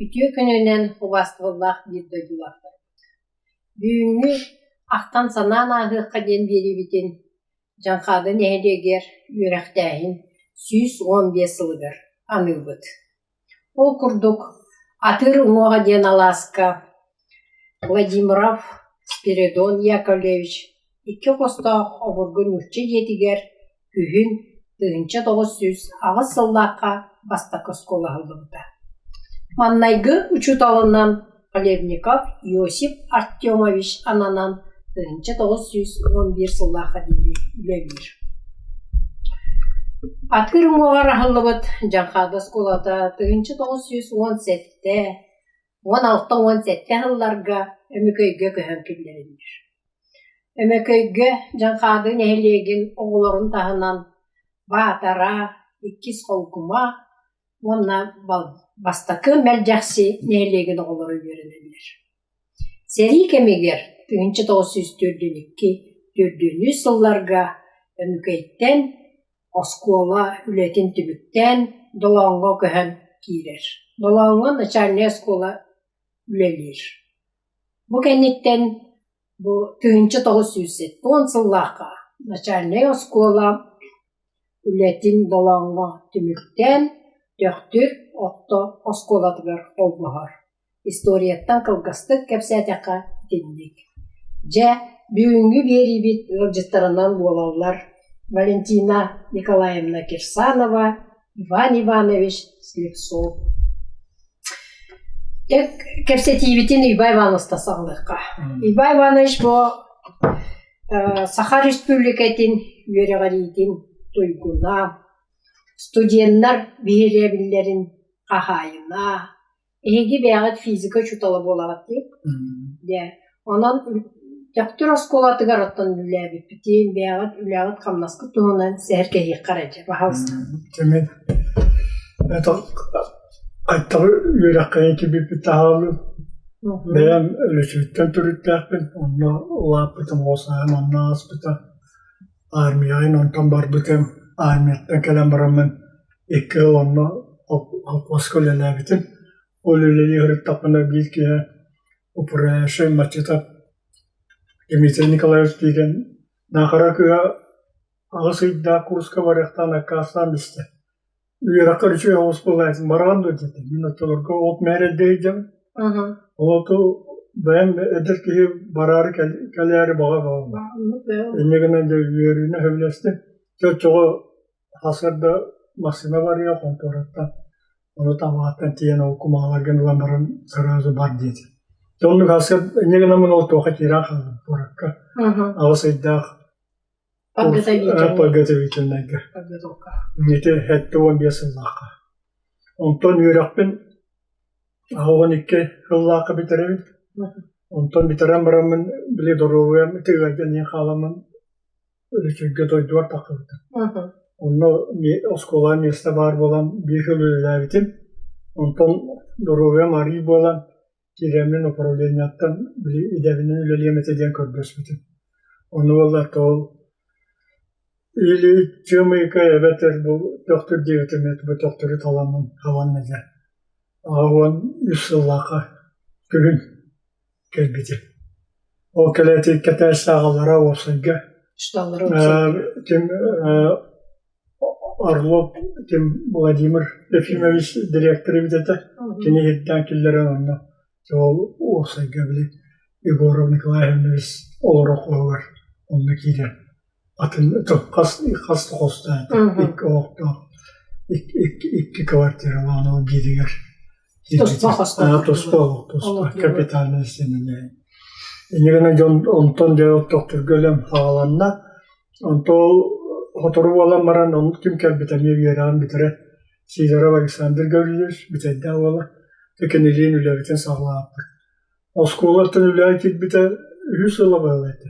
Үтүө күнүнэн убаастабыллаах биир дойдулаахтарбыт! Бүгүҥҥү ахтан-санаан ааһыахха диэн биэриибитин Дьаҥхаады нэһилиэгэр үөрэхтээһин 115 сылыгар аныыбыт. Ол курдук Атыыр уҥуоҕа диэн алааска Владимиров Спиридон Яковлевич икки хостоох обургу нуучча дьиэтигэр күһүн 1908 сыллаахха бастакы оскуола аһыллыбыта. Маҥнайгы учууталынан Хлебников Иосиф Артемович ананан 1911 сыллаахха диэри үлэлиир. Атыыр уҥуоҕар аһыллыбыт Дьаҥхаады оскуолата 1917 16-17 сылларга Өмүкөйгө көһөн киллэриллэр. Өмөкөйгө Дьаҥхаады нэһилиэгин оҕолорун таһынан Баатара, Иккис Холгума уонна Бастакы Мэлдьэхси нэһилиэгин оҕолоро үөрэнэллэр. Сэрии кэмигэр 1942 төрдүнү сылларга Өмүкэйтэн оскуола үлэтин түмүктээн Долооҥҥо көһөн киирэр. Долооҥҥо начальнай оскуола үлэлиир. Бу кэнниттэн бу 1970 сыллаахха начальнай оскуола үлэтин Долооҥҥо түмүктээн Төхтүр орто оскуолатыгар холбоһор. Историяттан кылгастык кэпсээтэххэ итинник. Дьэ, бүгүҥҥү биэриибит ыалдьыттарынан буолаллар Валентина Николаевна Кирсанова, Иван Иванович Слепцов. Кэпсэтиибитин Иван Ивановичтан саҕалыахха. Иван Иванович бу Саха Республикатын үөрэҕириитин туйгуна, студеннар биһирэбиллэрин хаһаайына, Эһиги бэйэҕит физика учуутала буолаҕыт дии. Дьэ, онон Төхтүр оскуолатыгар оттон үлэлээбиппитин, бэйэҕит үлэҕит-хамнаскыт туһунан сэһэргэһиэххэ эрэ дьэ, пожалуйста. Мин айтаҕы үөрэххэ киирбиппит таһаалым. Бэйэм Өлөчүөттэн төрүттээхпин, онно улааппытым, оҕо сааһым онно ааспыта. Армияҕын онтон барбытым, армияттан кэлэн бараммын Икки сыл онно холкуоска үлэлээбитим. Ол үлэлии сырыттахпына биир киһи управляющай Маччытап Дмитрий Николаевич киирэн Наахара кыыһа аҕыс ыйдаах курска барыахтаан аккаастаан истэ. Үөрэххэ үчүгэй оҕус буолаайын бараҕын дуо диэтэ. Мин оччолорго от мээрэйдэ сылдьабын. Ол оту бэйэм эдэр киһи бараары кэлээри баҕа буолла. Инньэ гынан дьэ үөрүүнү сөбүлэстим. Дьэ оччоҕо Сарсыарда массыына барыа хонтуораттан, ону табаҕаттан тиийэн ол кумаҕаларгын ылан баран сразу бар диэтэ. Дьэ оннук сарсыарда инньэ гынаммын ол туохха киирэн хааллым куоракка. Аҕыс ыйдаах подготовительнайга. Ити 75 сыллаахха. Онтон үөрэхпин 12 сыллаахха бүтэрэбин. Онтон бүтэрэн бараммын били доруобуйам ити ыалдьан иһэн хааламмын Үчүгэй дойдубар тахсыбытым. Онно оскуолаҕа миэстэ баар буолан биир сыл үлэлээбитим. Онтон доруобуйам арыый буолан киирэммин управлениеттан били идэбинэн үлэлиэм этэ диэн көрдөспүтүм. Ону буоллар ол или Чыамыйка эбэтэр бу Төхтүр диэбитим бу Төхтүрү таламмын талан этэ. 83 сыллаахха күһүн кэлбитим. Ол кэлээти кэтэс сааҕалара уопсайга ким Орлов ким Владимир Ефимович директор эбит этэ. Кини иһиттээн киллэрэн онно ол уопсайга били Егоров Николай Иванович олорор хоһугар онно киирэн атын хас хас да хостоох икки оһохтоох икки квартиралаах ол бииригэр Туспа хостоох. Туспа туспа капитальнай сэминэ. Инньэ гынан дьон онтон дьэ тохтурга өлөм хааланна. Онто ол сотору буолан баран оннук ким кэлбитэ эмиэ үөрэҕин бүтэрэ Сидоров Александр Гаврильевич бүтэйдээх уола кинилиин үлэбитин саҕалаабыппыт. Оскуолаттан үлэҕэ киирбитэ үһүс сыла буолла этэ.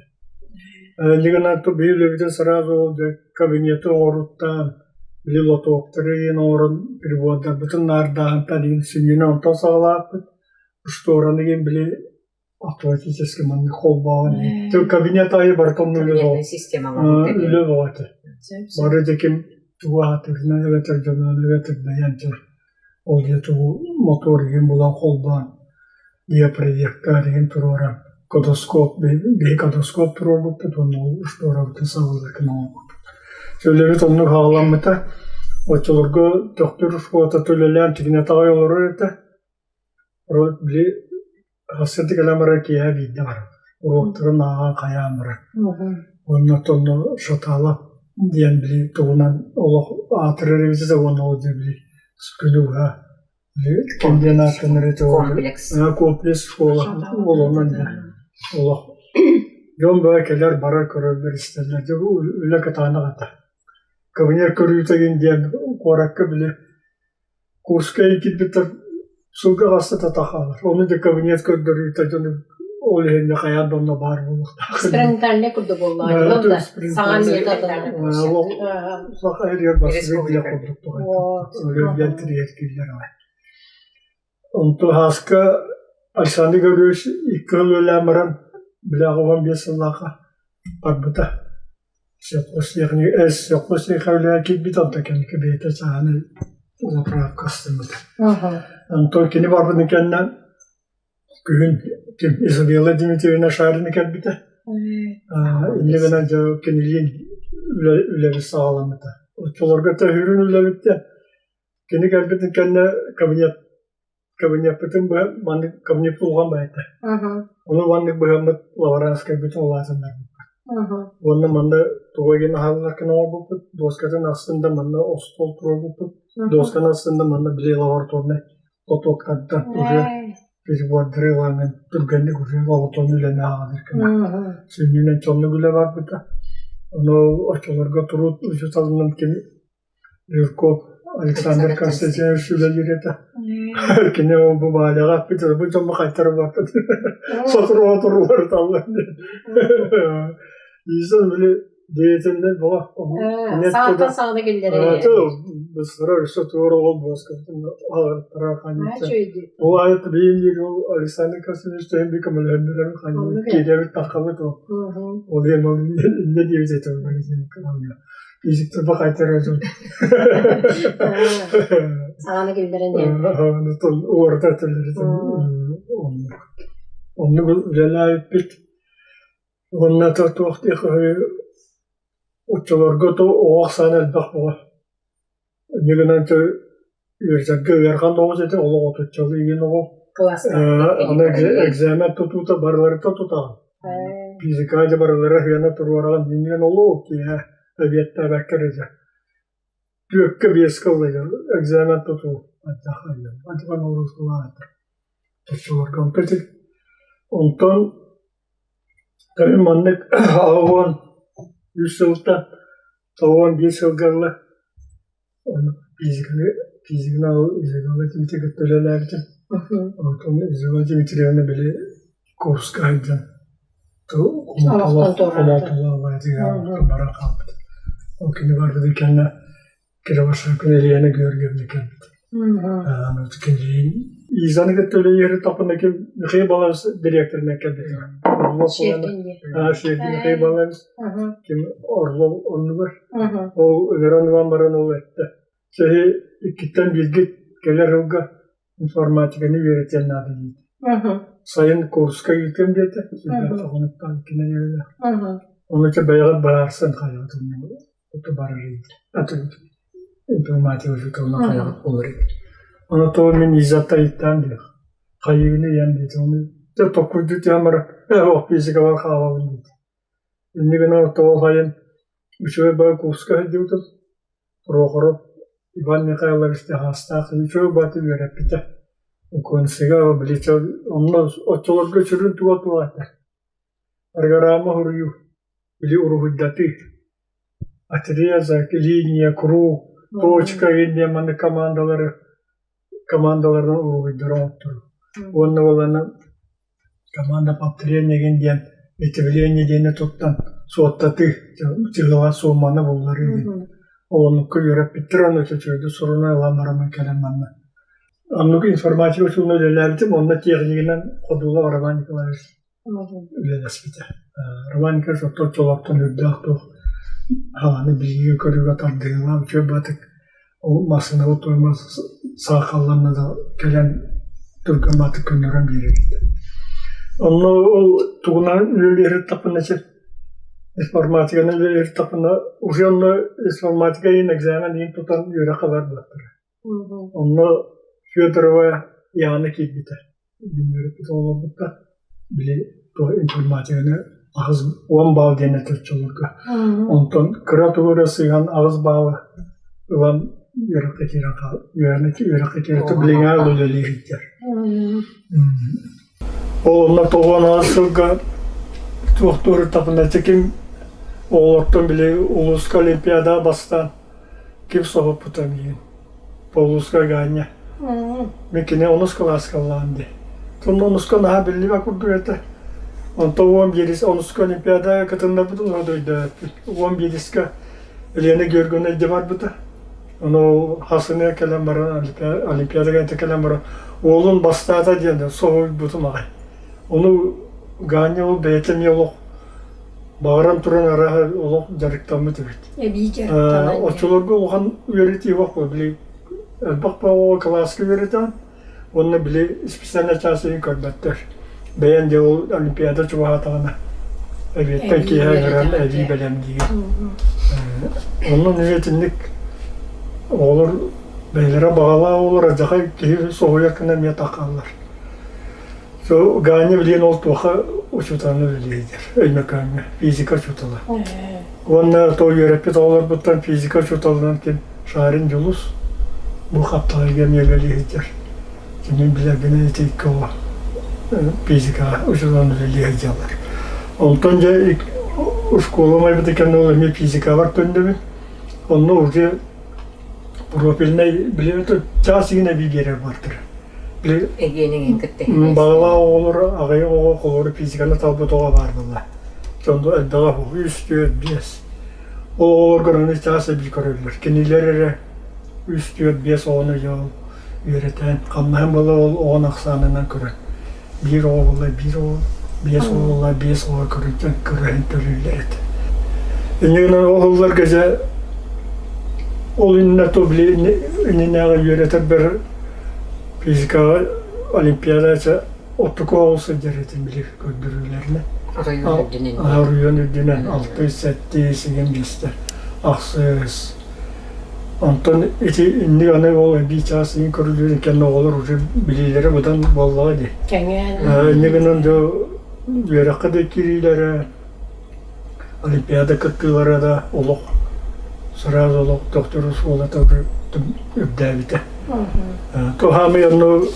Инньэ гынан биир үлэбитин сразу ол дьэ кабинеты оҥоруттаан, били лотоктары иһин оҥорон прибордарбытын наардааһынтан иһин сүнньүнэн онтон саҕалаабыппыт. Штораны иһин били автоматически маннык холбоон кабинет аайы барыта онно үлэ үлэ бөҕө этэ. Бары дьэ ким тугу аатырынан эбэтэр дьонунан эбэтэр бэйэм дьон. Ол дьиэ тугу мотуор игин булан холбоон, диапроектор игин туруоран, кодоскоп, биһи кодоскоп туруорбуппут уонна ол устуорабытын саҕалыыргын оҥорбуппут. Үлэбит оннук аҕаламмыта. Оччолорго Төхтүр школата үлэлээн тигинэ таҕай олорор этэ. Урут били сырдык кэлэн барар киэһэ биирдэ барар. Уруоктарын ааҕан хайаан барар. Уонна оттон Шаталов диэн били тугунан олох аатырар эбит этэ уонна ол дьэ били күнү быһа били ким диэн ааттанар этэ Комплекс. Комплекс школа олонон дьэ олох дьон бөҕө кэлэр барар көрөллөр истэллэр дьэ бу үлэ кытаанах этэ. Кабинет көрүүтэ диэн куоракка били Курскай киирбиттэр сылга хаста да тахалар. Ону да кабинет көрдөрүүтэ дьону ол иһин хайаан да онно баар буолуохтаах. Экспериментальный курдук буоллаҕа да саҥа методынан. Саха эригэр бассыбыт диэх курдук өлөргөн тириэр киллэр Онто Һааска Александр Гаврилович икки сыл үлэлээн баран били 85 сыллаахха барбыта. Сельхозтехника үлэҕэ киирбит, онтон кэнники бэйэтэ сааны заправка астыммыта. Онтон кини барбытын кэннэ күһүн ким Изабелла Дмитриевна Шарина кэлбитэ. Инньэ гынан дьэ кинилиин үлэбит саҕаламмыта. Оччолорго төһүүрүн үлэбиттэн кини кэлбитин кэннэ кабинет Кабинеппытын быһа маннык кабинет улахан баайта. Ону маннык быһаммыт лаборанскайбытын улаатыннарбыппыт. Уонна манна тугу игин аһалларкын оҥорбуппут, дуоскатын астын да манна остуол туруорбуппут, дуосканы астын да манна били лабораторнай лотоктартан уже прибордары ылаҥҥын түргэнник уже лабораторнай үлэни ааҕалар гына. Сүнньүнэн соннук үлэ барбыта. Ону оччолорго туруут учууталынан ким Жирков Александр Константинович үлэлиир этэ. Кини ол бу Валяҕа эппит, бу дьомму хайтара барбыт. Сотору-соторулар таллар диэн. Иисус били деятельный була. Саҥаттан саҥаны киллэрэр. Быстара өссө туора ол буоскатын аҕыртара ханньыта. Ол айыт биир ол Александр Константинович төһөн би көмөлөһөннөрөн ханньыт киирэбит таххабыт ол. Ол диэн ол инне диэбит этэ Физиктэр бахайтара дьон. Саҥаны киллэрэн иһэн. Уората төлөрүтэн оннук үлэлээбиппит. Уонна туох диэх оччолорго то оҕо ахсаана элбэх буолар. Инньэ гынан үөрэтэргэ ыарахан оҕус этэ, олох отуччалыы игин оҕо. Аны экзамен тутуута барыларыттан тутаҕын. Физика дьэ барылара сыана туруораҕын иннинэн олох киэһэ эбиэттээбэккэ эрэ дьэ. Түөккэ биэскэ ыллыгар экзамен тутуу ардах ноҕуруускалаах оччолорго онтон кэлин маннык 83 сылтан 91 сылга ыла физиканы физиканы Изабелла Дмитриевна кытта үлэлээбитим. Онтон Изабелла Дмитриевна били курска сылдьан баран хаалбыт. Ол кини барбытын кэннэ Кировошевкин Ильяна Георгиевна кэлбит. Изаны кытта үлэлиир тохпуна ким Михаил Баланс директорынан кэлбит. Михаил Баланс ким Орлов оннугар. Ол ыҥыран ылан баран ол эттэ. Сиһи иккиттэн бииргит кэлэр сылга информатиканы үөрэтиэн наада диэтэ. Сайын курска ыытыам диэтэ. Ону бэйэҕит быһаарсан хайаҕыт барар информатика учууталынан хайаҕыт буолар эбит. Ону то мин Изатта ыйыттаан диэх. Хайыыны ыйан диэтэ. Ону дьэ токкуйдуу түһэн баран ээ физикабар хаалабын диэтэ. Инньэ гынан ол сайын үчүгэй баҕа курска сылдьыбытым. Прохоров Иван Михайлович Таһаастаах үчүгэй баҕайытык үөрэппитэ. Укнсига онно оччолорго сүрүн туга туох этэ? Программа суруйуу, били уруһуйдатыы, отрезок, линия, круг, точка диэн маннык командалары командаларынан уруһуйдары оҥотторуу. Уонна буоллаҕына команда повторение диэн ветвление диэни туттан суоттатыы, чыһыла сууманы булларыы диэн. Ол оннукка үөрэппиттэр уонна үчүгэйдик сурунан ылан бараммын кэлэн манна. Оннук информатика учуутала үлэлээбитим, онно технигинэн Ходулов Роман Николаевич үлэлэспитэ. Роман Николаевич оттон үрдээх туох хааны билиигэ-көрүүгэ тардыһыылаах үчүгэй баатык ол массыынабыт туойма саахалланна да кэлэн түргэн баатык көннөрөн биэрэр этэ. Онно ол тугунан үлэлиир таппына информатиканы үлэлиир таппына уже онно информатика иһин экзамен иһин тутан үөрэххэ барбыттара. Онно Федорова Яна киирбитэ. Үөрэппит оҕолорбуттар били информатиканы 80 балл диэн этэ оччолорго. Онтон кыра тугу эрэ сыыһан 8 баллы ылан үөрэххэ киирэн хаал үөрэххэ киирэн билиҥҥэ үлэлиир иттэр. Ол онно 98 сылга туохтуур тапына ким оҕолортон били улууска олимпиада бастаан ким соһуппута миигин Полууска Ганя. Мин кини онус кылааска ыллаан дии. Сонно онуска наһаа биллибэт курдук этэ. Онтон 11 онуска Олимпиада кытыннарбыт уһа дойдооппут. 11-ка Елена Георгиевна илдьэ барбыта. Ону хасыныа кэлэн баран Олимпиада кэлэн баран уолун бастаата диэн соһуйбутум аҕай. Ону Ганя ол бэйэтэ эмиэ олох баҕаран туран арааһа олох дьарыктаммыт эбит. Эбии дьарыктанан. Оччолорго улахан үөрэтии суох били элбэх оҕо кылааска үөрэтэн уонна били специальнай чаас иһин көрбөттөр. Бэйэн дьэ ол олимпиада чугаһаатаҕына эбиэттэн киэһэ ыҥыран эбии бэлэмниир. Онон итинник оҕолор бэйэлэрэ баҕалаах оҕолор алдьархай киһи соһуйар гына эмиэ таххаллар. Ганя билигин ол туохха учууталынан үлэлиир Өймөкөөҥҥө физика учуутала. Уонна то үөрэппит оҕолорбуттан физика учууталынан ким Шарин Дьулус бу хаптаҕайга эмиэ үлэлии сылдьар. Кими билэрбинэн ити икки оҕо физикаҕа учууталынан үлэлии сылдьаллар. Онтон дьэ школам айбыта кэннэ ол эмиэ физикабар төннөбүн. Онно уже профильнай били чаас игин эбии биэрэр бартара. Эгиэнигин кытта Баҕалаах оҕолор аҕыйах оҕо холобур физиканы талбыт оҕо баар буолла. Дьон элбэҕэ үс, түөрт, биэс. Ол оҕолорго аны чаас эбии көрөллөр. Кинилэр эрэ үс, түөрт, биэс оҕону дьол үөрэтэн, хамнаһын буола ол оҕону ахсаанынан көрөн. Биир оҕо буолла биир оҕо, биэс оҕо буолла биэс оҕо көрөн көрөһүн төлүүллэр этэ. Инньэ гынан ол ылларга дьэ ол иннинэ то били иннинээҕи үөрэтэрбэр Физикаҕа олимпиада оттуку оҕус сылдьар этим били көрдөрүүлэринэн. Оройуон үрдүнэн. Оройуон үрдүнэн алтыс, сэттис, игин биэстэ, ахсыс. Онтон ити инник аны ол эбии чаас игин көрүлүүр кэннэ оҕолор уже билиилэрэ быдан буоллаҕа дии. Кэҥээн. Инник гынан дьэ үөрэххэ да киириилэрэ Олимпиада кыттыылара да олох сразу олох төхтүр оскуолата үрдээбитэ. Туһаамый онно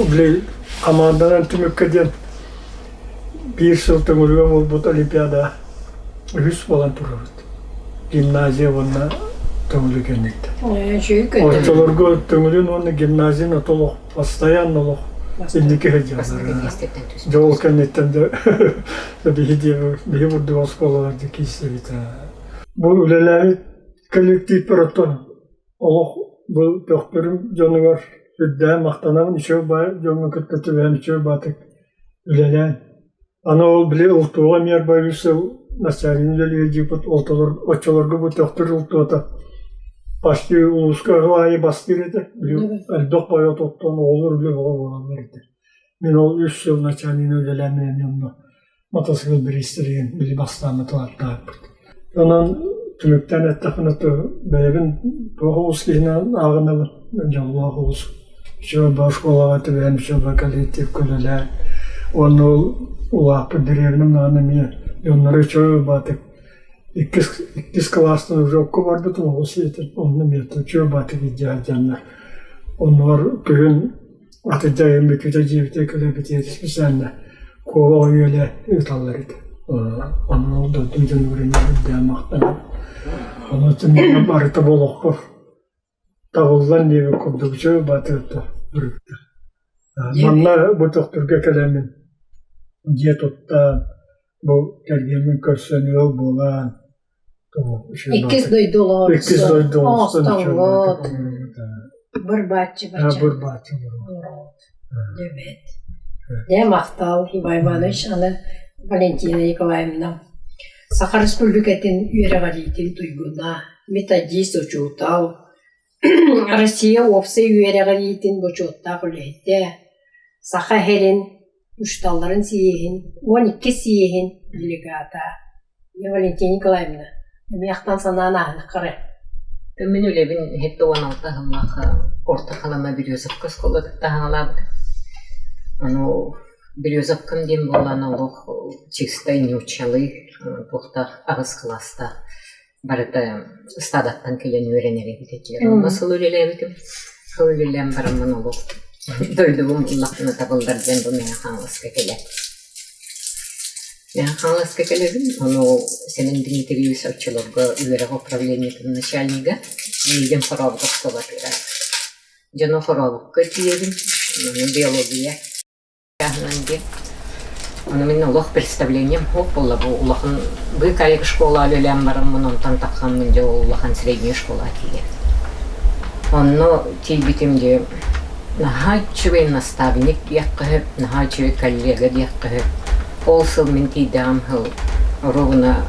били хамаанданан түмүккэ диэн биир сыл төҥүрүгэ буолбут Олимпиада үһүс буолан турабыт. Гимназия уонна Төҥүлү кэнниттэн. Оччолорго Төҥүлүн уонна гимназияны олох постоянно олох инники сылдьаллар. Дьэ ол кэнниттэн да биһи биһи бурдук оскуолаларга киирсэбит. Бу үлэлээбит коллективпэр оттон олох бу төхтөрүм дьонугар үрдээн махтанабын үчүгэй баай дьоҥҥо кытта түбэһэн үчүгэй баатык үлэлээн. Аны ол били ылтуоҕа эмиэ боюсь начальник үлэлиир оччолорго бу төхтөр ылтуота почти улууска аайы бастыыр этэ. Элбэх бойот оттон оҕолор үлэ бөҕө буолаллар этэ. Мин ол үс сыл начальнигынан үлэлээн эмиэ онно мотоцикл бириистэригин били бастаан атылаттаабыппыт. Онон түмүктээн эттэхпинэ бэйэбин туох оҕус киһинэн ааҕынабын дьоллоох оҕус Үчүгэй оскуолаҕа түбэһэн үчүгэй коллективка үлэлээн уонна ол улааппыт дэриэбинэм даҕаны эмиэ дьонноро үчүгэй баатык иккис иккис кылаастан уже окко барбытым оҕус сиэтин онно эмиэ үчүгэй баатык илдьэ сылдьаннар оннугар күһүн атырдьах ыйын бүтүүтэ дьиэбитигэр кэлэрбитигэр специально куобах үөлэ ыыталлар этэ онон ол дойдум дьонугар эмиэ үрдээн махтанабын онон барыта буолуохпар Табыллан диэбит курдук үчүгэй баатыгыта бүрүктэ. Манна бу төхтүргэ кэлэммин дьиэ туттаан, бу кэргэммин көрсөн ыал буолан Иккис дойду Иккис дойду оҥостон оҥостоҥҥут быр-бааччы бачча быр-бааччы Дьэбэт. Дьэ махтал Иван Иванович аны Валентина Николаевна Саха Республикатын үөрэҕириитин туйгуна, методист учуутал. Россия уопсай үөрэҕириитин бочуоттаах үлэһитэ, Саха иһэрин, учууталларын съеһин, 12 съеһин делегата Валентина Николаевна, эмиэ ахтан санаан ааһыахха эрэ. Мин үлэбин 76 сыллаах Орто Халыма Березовка оскуолатыттан саҕалаабытым. Ону Березовкам диэн буолан олох чистай нууччалыы туохтаах аҕыс кылаастаах барыта ыстаадаттан кэлэн үөрэнэр эбит этилэр. Онно сыл үлэлээбитим. Сыл үлэлээн бараммын олох дойдубун буллахпына табыллар диэн бу Мэҥэ Хаҥаласка кэлэн. Мэҥэ Хаҥаласка кэлэбин, ону Сэмэн Дмитриевич оччолорго үөрэх управлениетын начальнига миигин хорообут оскуолатыгар. Дьону хорообукка тиийэбин, ону биология диэн. Ону мин олох представлением суох буолла бу улахан быыкайык школа үлэлээн бараммын онтон таххаммын дьэ ол улахан средняя школа тиийэн. Онно тиийбитим дьэ наһаа үчүгэй наставник диэххэ сөп, наһаа үчүгэй коллега диэххэ сөп. Ол сыл мин тиийдэҕим сыл ровно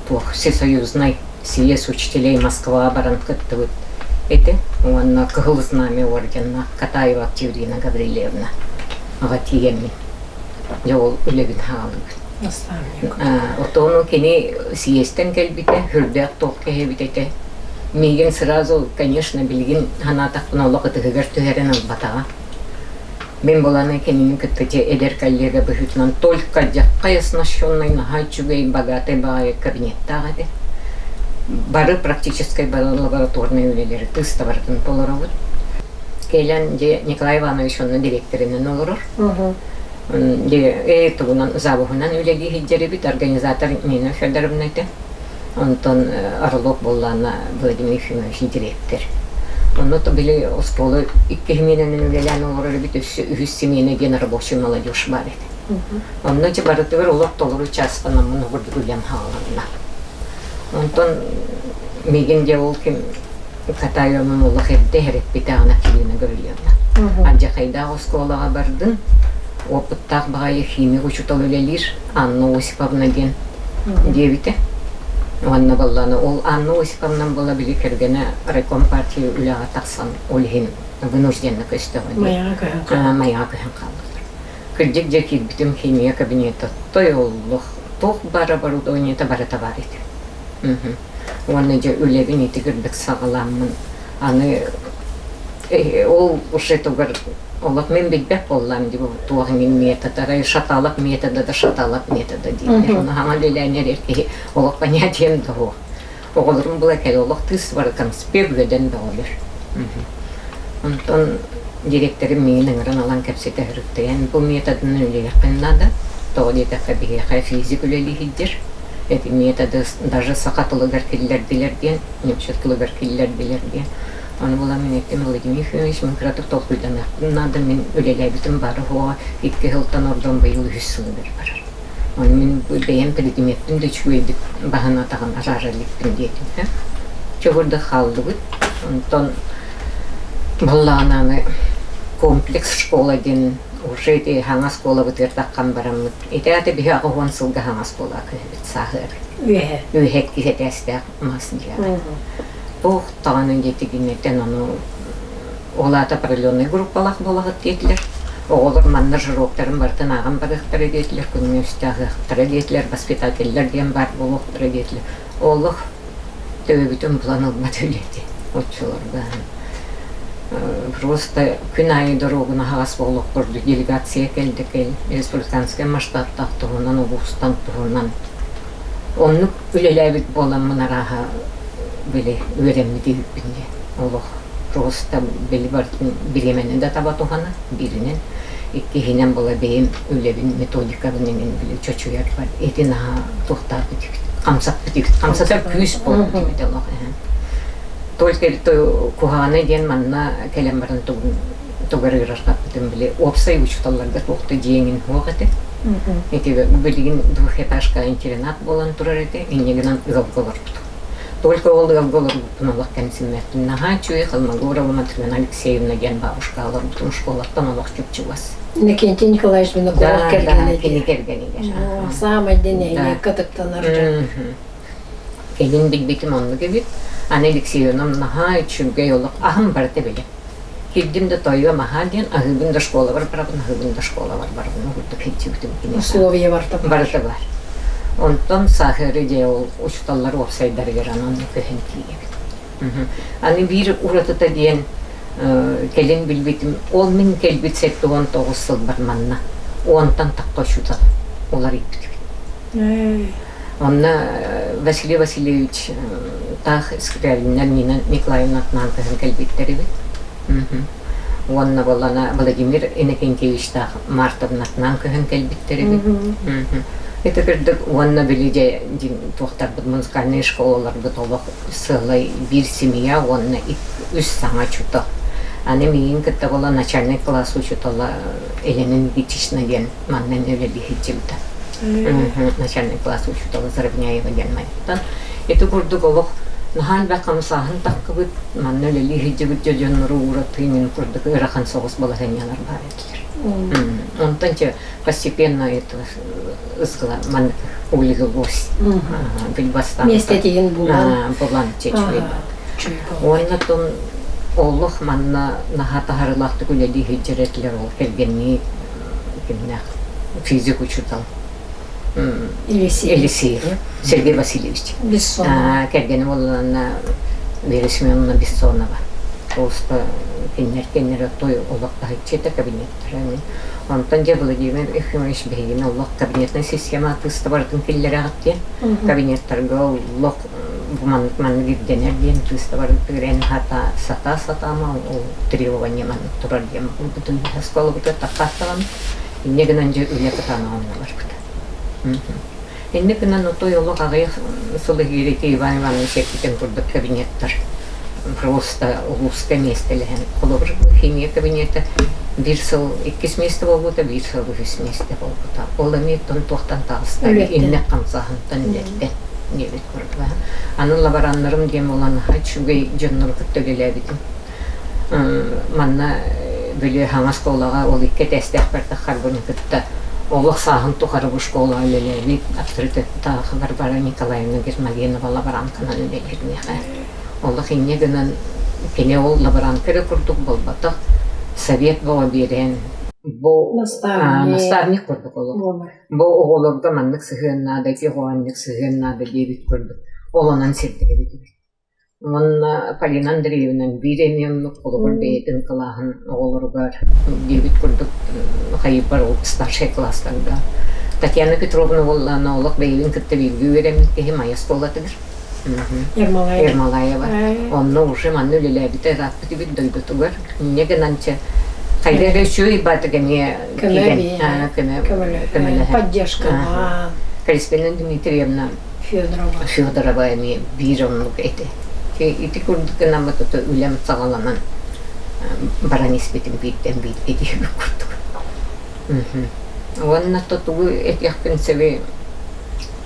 туох всесоюзнай съезд учителей Москваҕа баран кыттыбыт этэ уонна Кыһыл Знамя орденнаах Катаева Октябрина Гаврильевна аҕа тиийэммин дьэ ол үлэбин хаалыбыт. Оттон кини съезтэн кэлбитэ, сүрдээх туох киһи эбит этэ. Миигин сразу, конечно, билигин санаатахпына олох ытыһыгар түһэрэн ылбатаҕа. Мин буланы кинини кытта дьэ эдэр коллега быһыытынан только дьаххай оснащенный наһаа үчүгэй богатый баҕайы кабинеттаах этэ. Бары практическай бары лабораторнай үлэлэри тыыстабарытын толоробут. Кэлэн дьэ Николай Иванович онно дириэктэринэн олорор. Дьэ тугунан завуһунан үлэлии сылдьар эбит организатор Нина Федоровна этэ. Онтон Орлов буоллаҕына Владимир Ефимович дириэктэр. Онно то били оскуола икки симиэнэнэн үлэлээн олорор эбит, өссө үһүс симиэнэ диэн рабочий молодежь баар этэ. Онно дьэ барытыгар олох толору чаастанаммын курдук үлэм хааланна. Онтон миигин дьэ ол ким Катаевым олох эрдэ иһэриппитэҕинэ Кирина Гаврильевна. Алдьархайдаах оскуолаҕа бардын, опыттаах баҕайы химик учуутал үлэлиир Анна Осиповна диэн диэбитэ. Уонна балланы ол Анна Осиповна была били кэргэнэ райком партия үлэҕэ тахсан ол иһин вынужденно көстөҕө диэн Майаҕа көһөн хаалбыттар. Кырдьык дьэ киирбитим химия кабинета той олох туох баар оборудованиета барыта баар этэ. Уонна дьэ үлэбин ити кырдык саҕалааммын аны ол уже тугар олох мин билбэт буоллаам дии туох иҥин методара шаталап метода да шаталап метода дииллэр ону хаҥа үлэлээн эрэр киһи олох понятием да суох оҕолорум була кэлэ олох тыыс бары конспект үөдэн бөҕөлөр онтон директорым миигин ыҥыран ылан кэпсэтэ сырыттайан бу методынан үлэлиэххин наада тоҕо диэтэххэ биһиэхэ физик үлэлии сылдьар эти методы даже саха тылыгар киллэрдилэр диэн нуучча тылыгар киллэрдилэр диэн Ону буолан мин эттим Владимир Ефимович мин кыратык толкуйданыахпын наада, мин үлэлээбитим бары суоҕа икки сылтан ордон быйыл үһүс сылыгар барар. Ону мин бэйэм предмеппин да үчүгэйдик баһын атаҕын араара иликпин диэтим. Чөгүрдэ хааллыбыт. Онтон буоллаҕына комплекс школа диэн уже ити хаҥас школабытыгар таххан бараммыт. Ити аата биһи 80 сылга хаҥас школа көһөбүт сааһыар. Үөһэ. Үөһэ икки этээстээх мас дьиэҕэ. Туох даҕаны диэтигинэтэн ону ол аата определеннай группалаах буолаҕыт диэтилэр. Оҕолор манна жироктарын барытын ааҕан барыахтара диэтилэр, күҥҥэ үстэ аһыахтара диэтилэр, воспитателлэр диэн баар буолуохтара диэтилэр. Олох төбөбүтүн булан ылбат үлэ этэ оччолорго. Просто күн аайы дорогун аһаҕас буолуох курдук делегация кэлдэ кэл республиканскай масштабтаах туһунан улуустан туһунан оннук үлэлээбит буоламмын арааһа били үөрэммит үһүппүн диэн олох просто били барытын бириэмэни да таба туһана бииринэн иккиһинэн була бэйэм үлэбин методикабын эҥин били чочуйарбар ити наһаа туохтаабыт хамсаппыт хамсатар күүс буолбут эбит олох только куһаҕана диэн манна кэлэн баран тугар ыарырҕаппытым били уопсай учууталларга туох да дьиэҥин суох этэ Ити билигин двухэтажка интернат буолан турар этэ, инньэ гынан ыалга олорбутум. Только ол ыалга олорбуппун олох кэмсиммэппин. Наһаа үчүгэй Холмогорова Матрена Алексеевна диэн бабушка олорбутум школаттан олох чуп-чугас. Иннокентий Николаевич Винокуров Да, да, кэргэнэ кини дии. кэргэнигэр. Саамай диэн нэһилиэккэ ытыктанар дьон. Кэлин билбитим оннук эбит. Аны Алексеевнам наһаа үчүгэй олох аһым барыта билэр. Киирдим да тойуом аһаа диэн аһыыбын да школабар барабын, аһыыбын да школабар барабын курдук сылдьыбытым киниэхэ. Условия барыта баар. Барыта баар. Онтон саахары дьэ ол учууталлар уопсайдарыгар анан көһөн тиийэбит. Аны биир уратыта диэн кэлин билбитим, ол мин кэлбит 79 сылбар манна уонтан тахха учуутал уларыйбыт эбит. Онно Василий Васильевич таах Скрябиннар Нина Николаевнатынаан көһөн кэлбиттэр эбит. Уонна буоллана Владимир Иннокентьевичтаах Мартовнатынаан көһөн кэлбиттэр эбит. Ити кырдык уонна били дьэ туохтарбыт музыкальнай школаларбыт олох сыалай биир семья уонна үс саҥа учуутал. Аны миигин кытта буола начальный класс учуутала Елена Никитична диэн манна үлэлии сылдьыбыта. Начальный класс учуутала Заровняева диэн майыттан. Ити курдук олох наһаа элбэх хамсааһын таххыбыт, манна үлэлии сылдьыбыт дьоннору ууратыы мин курдук ыарахан соҕус балаһыанньалар баар этилэр. Онтон че постепенно это ызгыла маннык улеглось. Билбастан Миэстэтигин булан. Булан чечуй. Уонна тон олох манна наһаа таһарылаахтык үлэлии сылдьар этилэр ол кэргэннии кимнээх физик учуутал Елисеев Сергей Васильевич кэргэним буоллаҕына Вера Семеновна Бессонова просто кинилэр кинилэр той олох таһыччыта кабинеттара онтон дьэ Владимир Ефимович биһигини олох кабинетнай система тыыста барытын киллэрэҕит диэн кабинеттарга олох бу маннык маннык ирдэнэр диэн тыыста барытыгар эн сатаа сатаама ол требование маннык турар диэн булбутун оскуолабытыгар таххааттаҕын инньэ гынан дьэ үлэ кытаанаҕын барбыта. Инньэ гынан отой олох аҕыйах сыл иһигэр ити Иван Иванович эппитин курдук кабинеттар просто улууска миэстэлэһэн холобур химия кабинета биир сыл иккис миэстэ буолбута биир сыл үһүс миэстэ буолбута ол эмиэ туохтан таҕыста иннек хамсааһынтан үлэттэн диэбит курдук аны лабораннарым диэн буолан наһаа үчүгэй дьоннору кытта үлэлээбитим манна били хаҥа оскуолаҕа ол икки этээстээхпэр таххарбын кытта олох сааһын тухары бу школаҕа үлэлээбит авторитеттаах Варвара Николаевна Гермогенова лаборантканан үлэлиир миэхэ. Олох инньэ гынан кини ол лаборантка эрэ курдук буолбатах, совет бөҕө биэрэн бу наставник курдук олох. Бу оҕолорго маннык сыһыан наада, ити оҕоҕо маннык сыһыан наада диэбит курдук ол онон сирдээбит эбит. Уонна Полина Андреевна биир эмиэ оннук холобур бэйэтин кылааһын оҕолоругар диэбит курдук хайыппар ол старшай кылаастарга Татьяна Петровна буоллаҕына олох бэйэбин кытта бииргэ үөрэммит киһи Майа оскуолатыгар Ермолаева. Онно уже манна үлэлээбитэ ырааппыт эбит дойдутугар. Инньэ гынан чэ хайда эрэ үчүгэй баатык эмиэ киирэн көмөлөһөн. Поддержкалаан. Кристина Дмитриевна Федорова. Федорова эмиэ биир оннук этэ. Ити курдук гынаммыт ото үлэм саҕаланан баран испитим бииртэн бииргэ диэбит курдук. Уонна то тугу этиэхпин сөбүй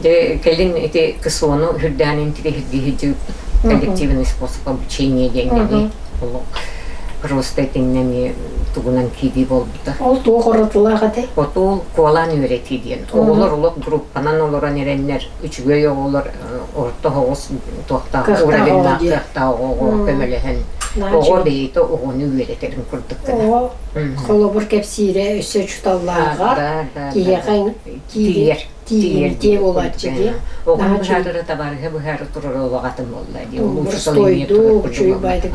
дьэ кэлин ити КСО-ну үрдээн интириэһиргии сылдьыбыппыт коллективный способ обучения диэҥҥэ олох просто итиннэ эмиэ тугунан киирии буолбута. Ол туох уратылаах этэй? Отуол куолаан үөрэтии диэн. Оҕолор олох группанан олорон эрэннэр үчүгэй оҕолор орто оҕус туохтаах уровеннаах кыахтаах оҕо көмөлөһөн оҕо бэйэтэ оҕону үөрэтэрин курдук гына. Оҕо холобур кэпсиирэ өссө учууталлааҕар киһиэхэ тиийэр тиийимтиэ буолааччы дии. Оҕону быһаарара табаарыһа быһаара турар олох атын буолла дии. Боростуойдук, үчүгэй баайдык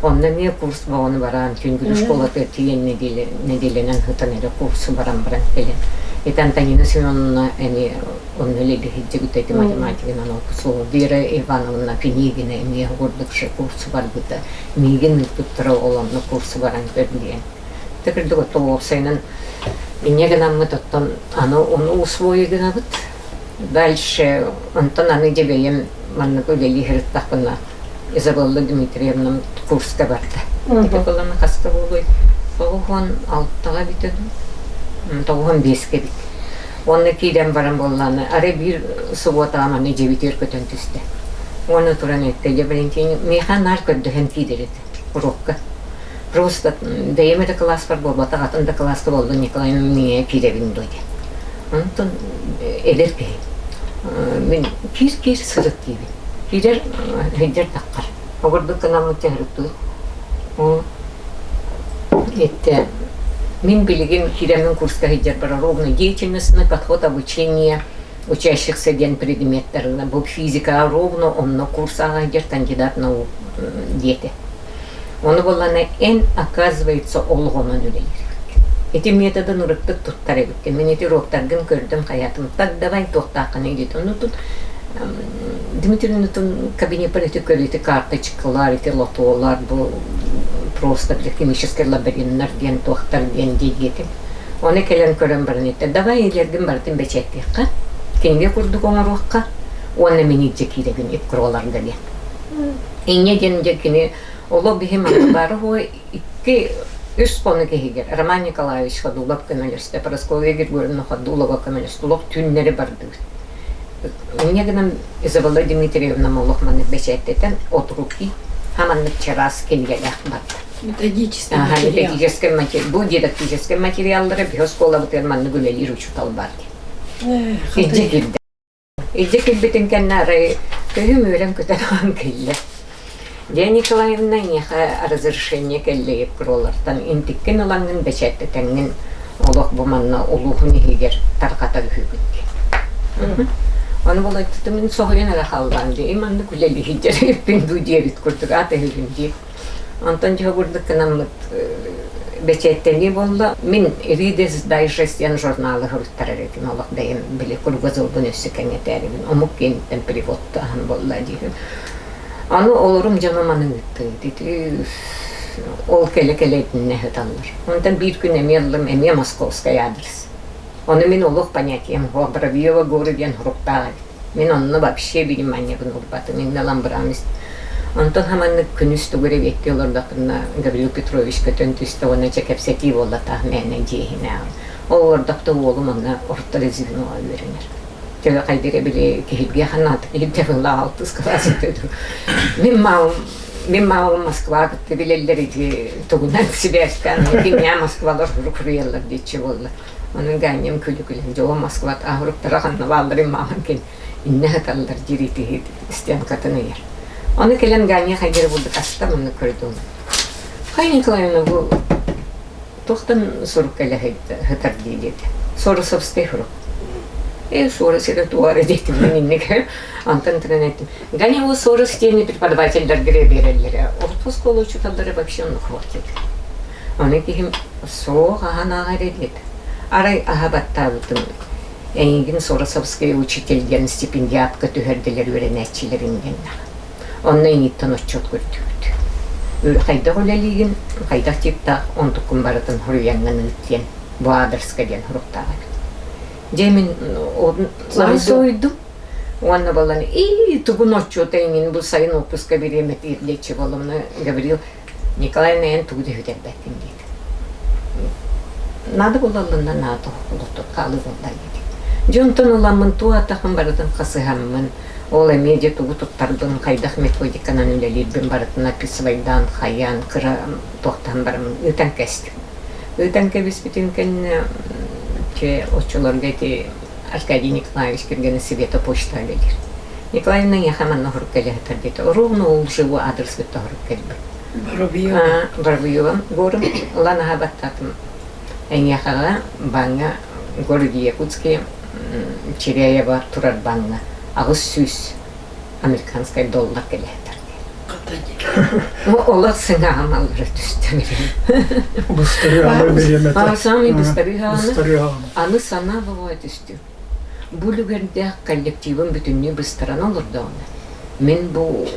Онно эмиэ курс боҕону баран, күнгүлү школатыгар тиийэн нэдиэлэнэн сытан эрэ курсу баран баран кэлэн. Ити Антонина Семеновна эмиэ онно үлэлии сылдьыбыта ити математиканан ол Вера Ивановна Пинигина эмиэ курдук курсу барбыта. Миигин ыыппыттара ол онно курсу баран көр диэн. Ити курдук оттон уопсайынан инньэ гынаммыт оттон аны ону усвои гынабыт. Дальше онтон аны дьэ бэйэм маннык үлэлии сырыттахпына Изабелла Дмитриевна курска барда. Ити буолан хаста буолуой? 96-ҕа эбитэ дуу? 95-кэ эбит. Уонна киирэн баран буоллаҕына, арай биир субуотаҕа манна дьиэбитигэр көтөн түстэ. Уонна туран эттэ, дьэ Валентина, миэхэ наар көрдөһөн киирэр этэ урокка. Просто бэйэм эрэ кылааспар буолбатах, атын да кылааска буоллун Николай миҥэ киирэбин дуо диэн. Онтон эдэр киһи. Мин киир-киир сырыт диибин. Киирэр сылдьар таххар. Огурдук гынаммыт дьаһырыттыы. Итте мин билигин киирэммин курска сылдьарбар ровно деятельностный подход обучения учащихся диэн предметтарына бу физика ровно онно курс ааҕайдьар кандидат наук диэтэ. Ону буоллаҕына эн, оказывается, олоҕунан үлэлиир эбиккин. Ити методын уруккут туттар эбиккин. Мин ити уроктаргын көрдүм, хайаатым. Так давай туохтааххыный диэтэ. Ону тут Дмитрий Нутун кабинеппар ити көр ити карточкалар, ити лотолар, бу просто химический лабириннар диэн туохтар диэн дии диэтим. Ону кэлэн көрөн баран этэ, давай илэргин барытын бэчээттиэххэ, кинигэ курдук оҥоруохха уонна мин илдьэ киирэбин ипкроларга диэн. Инньэ диэн дьэ кини олох биһи манна баар уһуо икки үс хонук иһигэр Роман Николаевич Ходулов көмөлөстө, Прасковья Григорьевна Ходулова көмөлөстө, олох түүннэри бардыбыт. Инньэ гынан Изабелла Дмитриевна олох маннык бэчээттэтэн от руки хаманнык чараас кинигэлээх барда. Методический материал. Методический материал. Бу дидактическай материаллары биһи оскуолабытыгар маннык үлэлиир учуутал бар диэн. Илдьэ киирдэ. Илдьэ кэлбитин кэннэ арай көһүм үөрэн-көтөн аҕам кэллэ. Лена Николаевна эйиэхэ разрешение кэллэ пролартан интиккин ылаҥҥын бэчээттэтэҥҥин олох бу манна улууһун иһигэр тарҕата үһүгүт диэн. Ону булайтытым мин соһуйан эрэ хааллаан дии маннык үлэлиһидэр эппин дуу диэбит курдук аат өһүгүн дии. Онтон дьэ курдук гынаммыт бэчээттэнии буолла. Мин Reader's Digest диэн журналы суруттарар этим. Олох бэйэм били кругозорбун өссө кэҥэтээрибин омук киэниттэн переводтааһын буолла диибин. Аны олорум дьоно маны ыыттыгыт. Ити ол кэлэ-кэлэ итиннэ сыталлар. Онтон биир күн эмиэ ыллым, эмиэ московскай адрес. Ону мин олох понятием суох Воробьева горы диэн суруктаах эбит. Мин онно вообще вниманиебын уурбатым, иннэ ылан быраан Онтон хаманнык күнүс тугу эрэ биэттии олордохпуна Гаврил Петрович көтөн түстэ уонна дьэ кэпсэтии буолла таах мээнэ дьиэһинээҕин. Ол олордохто уолум онно орто звеноҕа үөрэнэр. Төһө хайда эрэ били киһиргиэх ханаатык иһирдэ буолла алтыс кылаас этэ. Мин маамам мин маамам Москва кытта билэллэр ити тугунан сибээстээн киниэ Москвалар суруйаллар диэччи буолла. Онон Гаанньам күлү-күлэн дьоло Москват аһырыктара ханна баалларын маамам кин иннэ сыталлар диир ити стенкатын ыйар. Ону кэлэн Ганя хайдары булдук аста манна көрдүм. Хай Николаевна бу туохтан сурук кэлэ сытар дии диэтэ. Соросовскай сурук. Э, Сорос это туара диэтим мен инник. Антон тынан эттим. Ганя ол Сорос диэни преподавательдэргэ биэрэллэрэ. Орто оскуола учууталлара вообще оннук хватит. Ону киһим суох аһан ааҕар диэт. Арай аһа баттаабытым эйигин Соросовскай учитель диэн стипендиатка түһэрдилэр үөрэнээччилэрин диэннэх. Онно эйигиттэн отчуот көрдүбүт. Хайдах үлэлиигин, хайдах типтаах онтуккун барытын хоруйаҥҥын ыыт диэн бу аадырыска диэн суруктаах эбит. Дьэ мин соһуйдум. Уонна балан ии тугун отчуота иҥин бу сайын отпуска бириэмэтигэр диэччи буолламына Гаврил Николаевна эн тугу да сүтэрбэккин диэтэ. Наада буолаллынна наада олохтот хаалыы буолла диэтэ. Дьэ онтон ыламмын туох атахым барытын хасыһаммын, ол эмиэ дьэ тугу туттарбын, хайдах методиканан үлэлиирбин барытын описывайдаан, хайаан, кыра туохтаан бараммын ыытан кэстим. Ыытан кэбиспитим кэннэ чэ оччолорго ити Аркадий Николаевич кэргэнэ Света почта үлэлиир. Николаевна эйиэхэ манна оһорук кэлэ сытар диэтэ. Ровно ол живу адрес кытта оһорук кэлбит. Воробьева. Воробьева город ылан аһа баттаатым. Эйиэхэҕэ баҥҥа городе Якутске Чиряева турар баҥҥа 800 американскай доллар кэлэ сытар. Олох сыҥааҕым аллара түстэ Быстарыы аҕай бириэмэтэ. Самый быстарыы Аны санаа бөҕө түстүм. Бу үлүгэрдээх коллективым бүтүннүү быстаран олордоҕуна, мин бу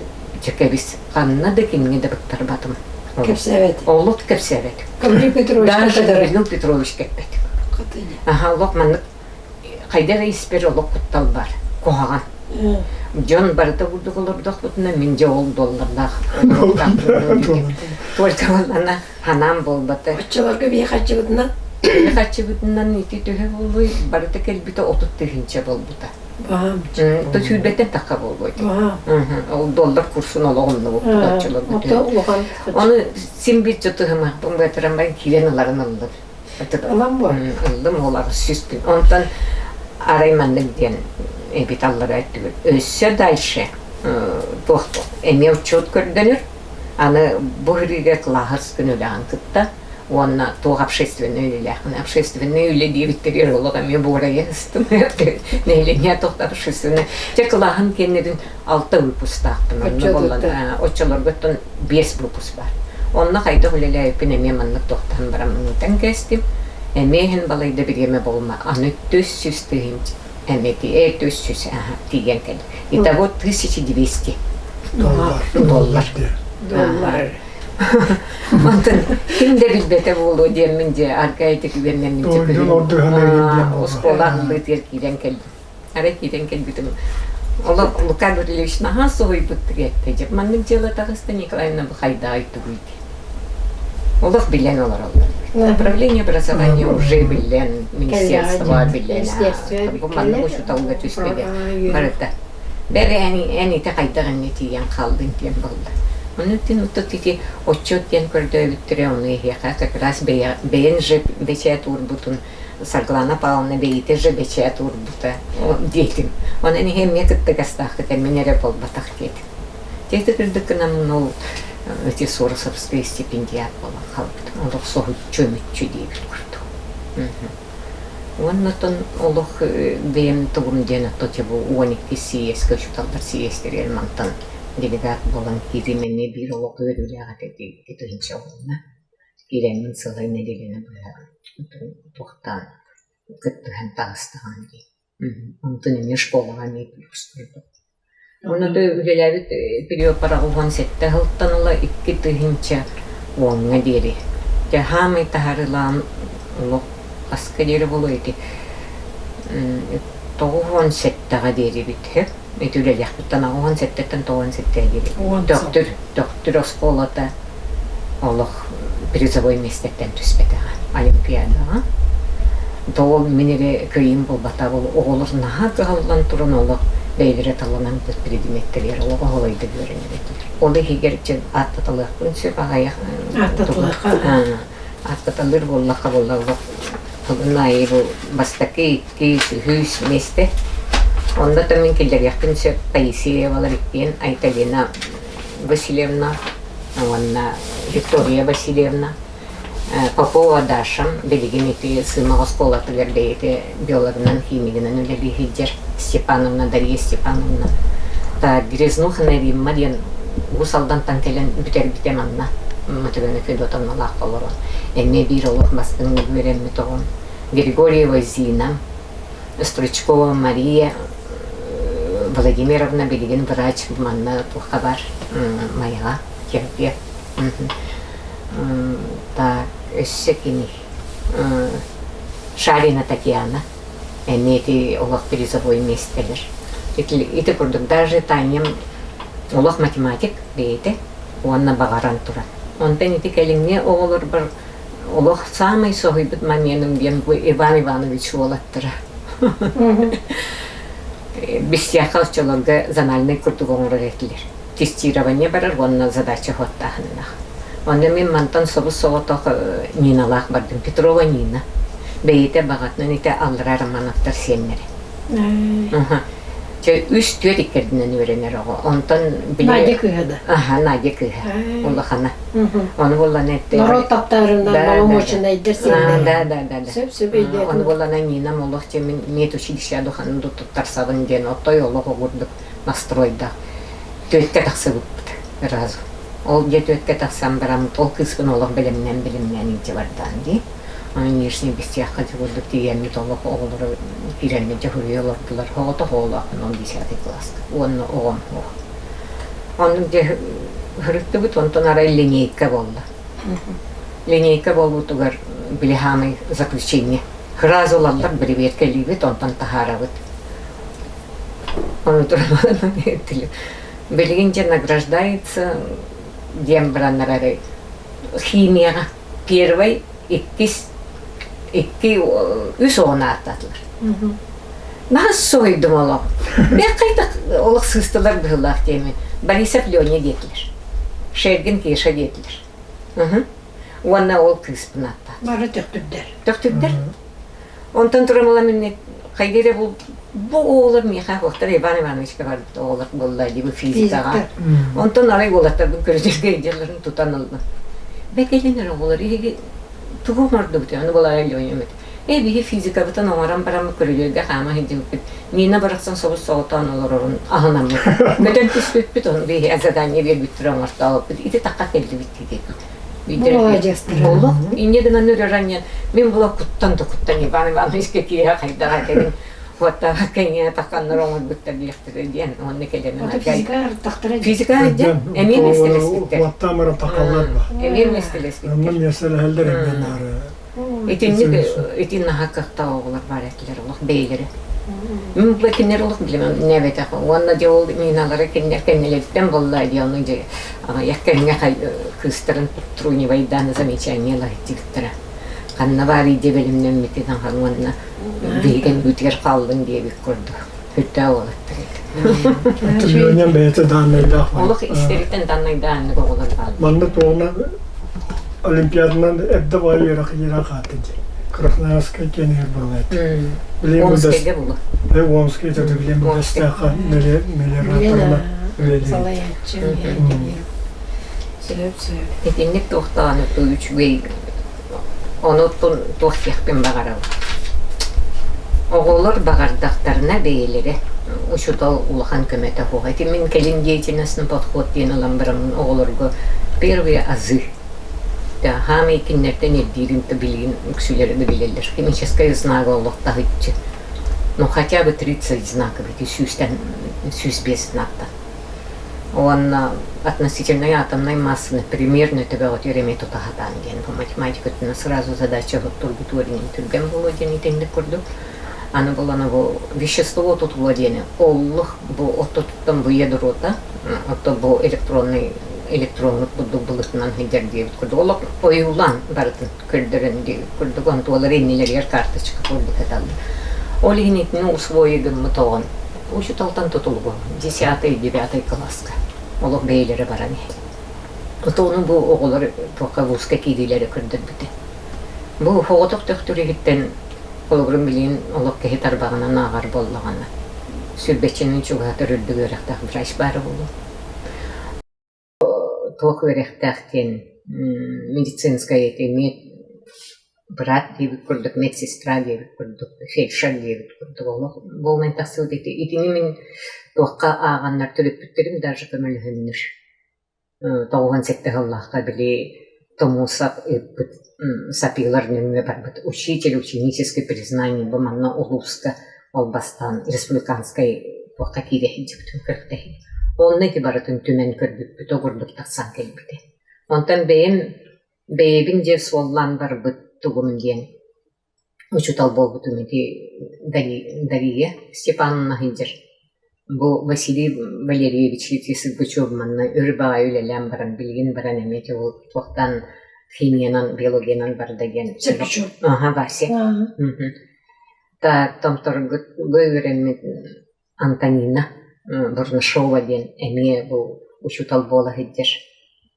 дьэ кэбис ханна да кимҥэ да быктарбатым. Кэпсээбэт. Олох кэпсээбэт. Гаврил Петрович Даже Гаврил Петрович кэппэт. Аха олох маннык хайда эрэ испэр олох куттал бар. Куһаҕан. Дьон барыта курдук олордохпутуна мин дьэ ол доллардаах Только ана ханаам буолбата. Оччолорго биһи харчыбытынан? Биһи харчыбытынан ити төһө буолуой, барыта кэлбитэ 30 тыһыынча буолбута. То сүүрбэттэн тахха буолуой. Ол доллар курсун олох оннубуппут оччолорго. Ону син биир тутуһумахпын быатаран баран киирэн ыларын ыллым. Ылан буо? Ыллым ол 800 күн. Онтон Арай маннык диэн эбит аллара өттүгэр. Өссө дальше туох эмиэ отчуот көрдөнөр. Аны бу сырыыга кылааһыс күн үлэҕин кытта уонна туох общественнай үлэлээххин. Общественнай үлэ диэбиттэригэр олох эмиэ буорайа сыстым. Нэһилиэнньэ туох да общественнай. Дьэ кылааһым кэннитин алта выпусктаахпын. Онно буоллан оччолорготтон биэс выпуск баар. Онно хайдах үлэлээбиппин эмиэ маннык туохтаан баран ыытан кээстим. Эмиэ иһин балайда бириэмэ буолма. Аны 400 тыһыынча эмиэ 400 тиийэн кэлли. Итого 1200 Доллар. Доллар. Доллар. Онтон ким да билбэтэ буолуо диэммин дьэ арга ити түгэннэммин Туойдун ордуһан эргин диэн буолла. Оскуола аһыллыытыгар киирэн кэллим. Арай киирэн кэлбитим Олох Лука Гаврильевич наһаа соһуйбуттук этте. Дьэ маннык дьыала таҕыста Николаевна бу хайдаҕай тугуй диэн. Олох билэн олороллор. Управление образования уже билэн, министерство билэн, бу маннык учууталга түстэ барыта. Бэрэ эн, эн ити хайдах эмиэ тиийэн хаалдыҥ диэн буолла. Ону тин утут ити отчет диэн көрдөөбүттэрэ, ону эһиэхэ как раз бэйэн же бэчээт уурбутун Саргылана Павловна бэйэтэ же бэчээт уурбута диэтим. Онон иһи эмиэ кыттыгастааххыт мин эрэ буолбатах диэтим. Дьэ кырдык гынан ол эти Соросовскай стипендиат буолан хаалбытым. Олох соһуччу мүччү диэбит курдук. Уонна оттон олох бэйэм тугум диэн ото бу 12 сийиэскэ учууталлар сийиэстэригэр мантан делегат буолан киириим эмиэ биир олох үөрүүлээх этэ итинчэ уонна киирэммин сылай нэдиэлэни быһа туохтаан кыттыһан таҕыстаҕым дии. Онтон эмиэ школаҕа эмиэ плюс курдук. Онно да үлэлээбит периодпар 87 сылтан ыла 2010-ҥа диэри. Дьэ хаамай таһаарыылаан олох хаска диэри буолуо ити 97-ҕэ диэри эбит ити үлэлиэхпиттэн 87-ттэн 97-гэ диэри Төхтүр Төхтүр оскуолата олох призовой миэстэттэн түспэтэҕэ Олимпиадаҕа. Тоҕо мин эрэ кыайыым буолбатах ол оҕолор наһаа кыһаллан туран олох бэйэлэрэ таланан предметтэригэр олох оһолойдук үөрэнэр этилэр. Ол иһигэр дьэ ааттаталыахпын сөп аҕыйах ааттаталыыр буоллахха буолла олох тылын аайы бу бастакы икки үһүс миэстэ. Онно да мин киллэриэхпин сөп Таисеевалар иккиэн Айталина Васильевна уонна Виктория Васильевна Попова Даша билигин ити Сыымах оскуолатыгар бэйэтэ биологынан, химигынан үлэлии сылдьар Степановна Дарья Степановна Грязнухина Римма диэн Уус Алдантан кэлэн бүтэрбитэ манна Матрена Федотовналаах олорон эмиэ биир олох бастыҥ үөрэммит оҕом Григорьева Зина Стручкова Мария Владимировна билигин врач манна туохха бар Майаҕа терапевт так өссө кини Шарина Татьяна эмиэ ити олох призовой миэстэлэр ити курдук даже Таням олох математик бэйэтэ уонна баҕаран туран онтон ити кэлиҥҥи оҕолорбор олох саамай соһуйбут моменым диэн бу Иван Иванович уолаттара. Бистиэхэ оччолорго зональнай курдук оҥорор этилэр. Тестирование барар уонна задача хуоттааһыннаах. Онно мин мантан собус-соҕотох Ниналаах бардым. Петрова Нина. Бэйэтэ баҕатынан ити аллара Романовтар сиэннэрэ. Чэ, үс-түөрт иккэрдинэн үөрэнэр оҕо. Онтон били... Надя кыыһа да? Аха, Надя кыыһа. Улахана. Ону буллана этте. Норуот таптаарынан боломуочунайдар сиэннэрэ. Да, да, да, да. Сөп, сөп өйдөөтүм. Ону буллана Нина олох дьэ мин медучилище духанын туттарсабын диэн отой олох оҕурдук настройдаах. Түөткэ тахсыбыппыт сразу. Ол дьэ түөткэ тахсан баран ол кыыспын олох бэлэмнээн бэлэмнээн илдьэ бардаан дии. Нижний Бестяхха курдук тиийэммит олох оҕолоро киирэммит дьоһуруйа олордулар. Оҕото оҕолоохпун он десятый класска уонна оҕом суох. Оннук дьэ һырыттыбыт, онтон арай линейка буолла. Линейка буолбутугар били хаамай заключение. Сразу ылаллар, бирибиэркэлиибит, онтон таһаарабыт. Ону туран билигин дьэ награждается диэн бараннар арай химияҕа первый, иккис, икки, үс оҕону ааттаатылар. Наһаа соһуйдум олох. Мен хайдах олох сыыстылар быһыылаах диэмин. Борисов Леня диэтилэр. Шергин Кеша диэтилэр. Уонна ол кыыспын ааттаатылар. Бары төхтүрдэр. Төхтүрдэр. Онтон туран ыла мин. Хайда эрэ бу бу оҕолор миэхэ уохтар Иван Ивановичка барбыт оҕолор буолла дии бу физикаҕа. Онтон арай уолаттарбын көрүдүргэ илдьэллэрин тутан ыллым. Бэкэлин эрэ оҕолор эһиги тугу оҥордубут аны Балая Леня Ээ биһи физикабытын оҥорон баран көрүдүөргэ хаама сылдьыбыппыт. Нина барахсан собус соҕотоон олорорун аһынаммыт. Көтөн түспүппүт, ону биһи задание биэрбиттэрэ оҥортообуппут. Ити тахха кэллибит диэбит. Олох инньэ гынан үрэр анньан мин була куттан да куттан Иван Ивановичка киэһэ хайдах этэбин уоттаах кэҥээ тахханнар оҥорбуттар диэхтэрэ диэн уонна кэлэмин Физика артахтара физика дьэ эмиэ миэстэлэспиттэр Уоттаам ара тахаллар ба. Эмиэ миэстэлэспиттэр. Онно миэстэлэһэллэр эмиэ наары. Итинник ити наһаа кыахтаах оҕолор баар этилэр олох бэйэлэрэ. Мин бу кинилэр олох билэмэм нээбэтэх уонна дьэ ол Ниналара кинилэр кэннилэриттэн буолла дии ону дьэ аҕыйах кэмҥэ кыыстарын Труневайдаан замечание лаһыттыбыттара. Ханна баарый дьэ бэлэмнэммитин ахан уонна биһиги кэннибитигэр хааллын диэбит курдук. Сүрдээх уолаттар этэ. Трунья бэйэтэ дааннайдаах Олох истэриттэн дааннайдааннык оҕолор бааллар. Манна туоҕунан Олимпиаданан эрдэ баҕайы үөрэх киирэн хаалта дии. Красноярскай киэнигэр буолла этэ. Омскайга буолла. Омскай это билим Бэстээххэ мелиораторынан үлэлиир. Салайааччы Сөп, сөп. Итинник туохтаҕына үчүгэй ону туох диэхпин баҕарабын. Оҕолор баҕардахтарына бэйэлэрэ учуутал улахан көмөтө суох. Ити мин кэлин деятельностный подход диэн ылан бараммын оҕолорго первые азы хаамай кинилэртэн ирдиирин да билигин үксүлэрэ да билэллэр. Химическай знага олох таһыччы. Ну хотя бы 30 знаков ити сүүстэн 105 знактан. Уонна относительнай атомнай массаны примерно төбөҕүтүгэр эмиэ тута сатаан диэн бу математика өттүнэн сразу задача тургутуу диэн түргэн буолуо диэн итинник курдук. Аны булана бу вещество тутула диэни оллух бу оттотуттан бу ядрота, ото бу электронный электроннук курдук былытынан сылдьар диэбит курдук олох ойуулаан барытын көрдөрөн диэбит курдук онтуолар иннилэригэр карточка курдук эталлар. Ол иһин итини усвои гыммыт оҕон учууталтан тутулугу десятый, девятый кылааска олох бэйэлэрэ баран иһэр. Отону бу оҕолор туохха вузка киириилэрэ көрдөрбүтэ. Бу соҕотох төхтүрүһүттэн холобурун билигин олох киһи тарбаҕынан ааҕар буоллаҕына сүүрбэччэнэн чугаһатар үрдүк үөрэхтээх врач баара буолуо. Туох үөрэхтээх диэн медицинскэй ити мед быраат диэбит курдук, медсестра диэбит курдук, фельдшер диэбит курдук олох буолан тахсыбыт ити. Итини мин туохха ааҕаннар төрөппүттэрим даже көмөлөһөннөр 97 сыллаахха били Томусов ыыппыт сапилар нөҥүө барбыт учитель ученический признание бу манна улууска ол бастаан республиканскай туохха киирэ сылдьыбытын көрдөһүү. Онно ити барытын түмэн көрбүппүт огурдук тахсан кэлбитэ. Онтон бэйэм бэйэбин дьэ суоллаан барбыт тугум диэн учуутал буолбутум ити Дария Степановна сылдьар. Бу Василий Валерьевич Сыгычев манна өр баҕайы үлэлээн баран билигин баран эмиэ ол туохтан химиянан, биологиянан барда диэн. Сыгычев. Аха, Вася. Томторго үөрэммит Антонина Бурнашова диэн эмиэ бу учуутал буола сылдьар.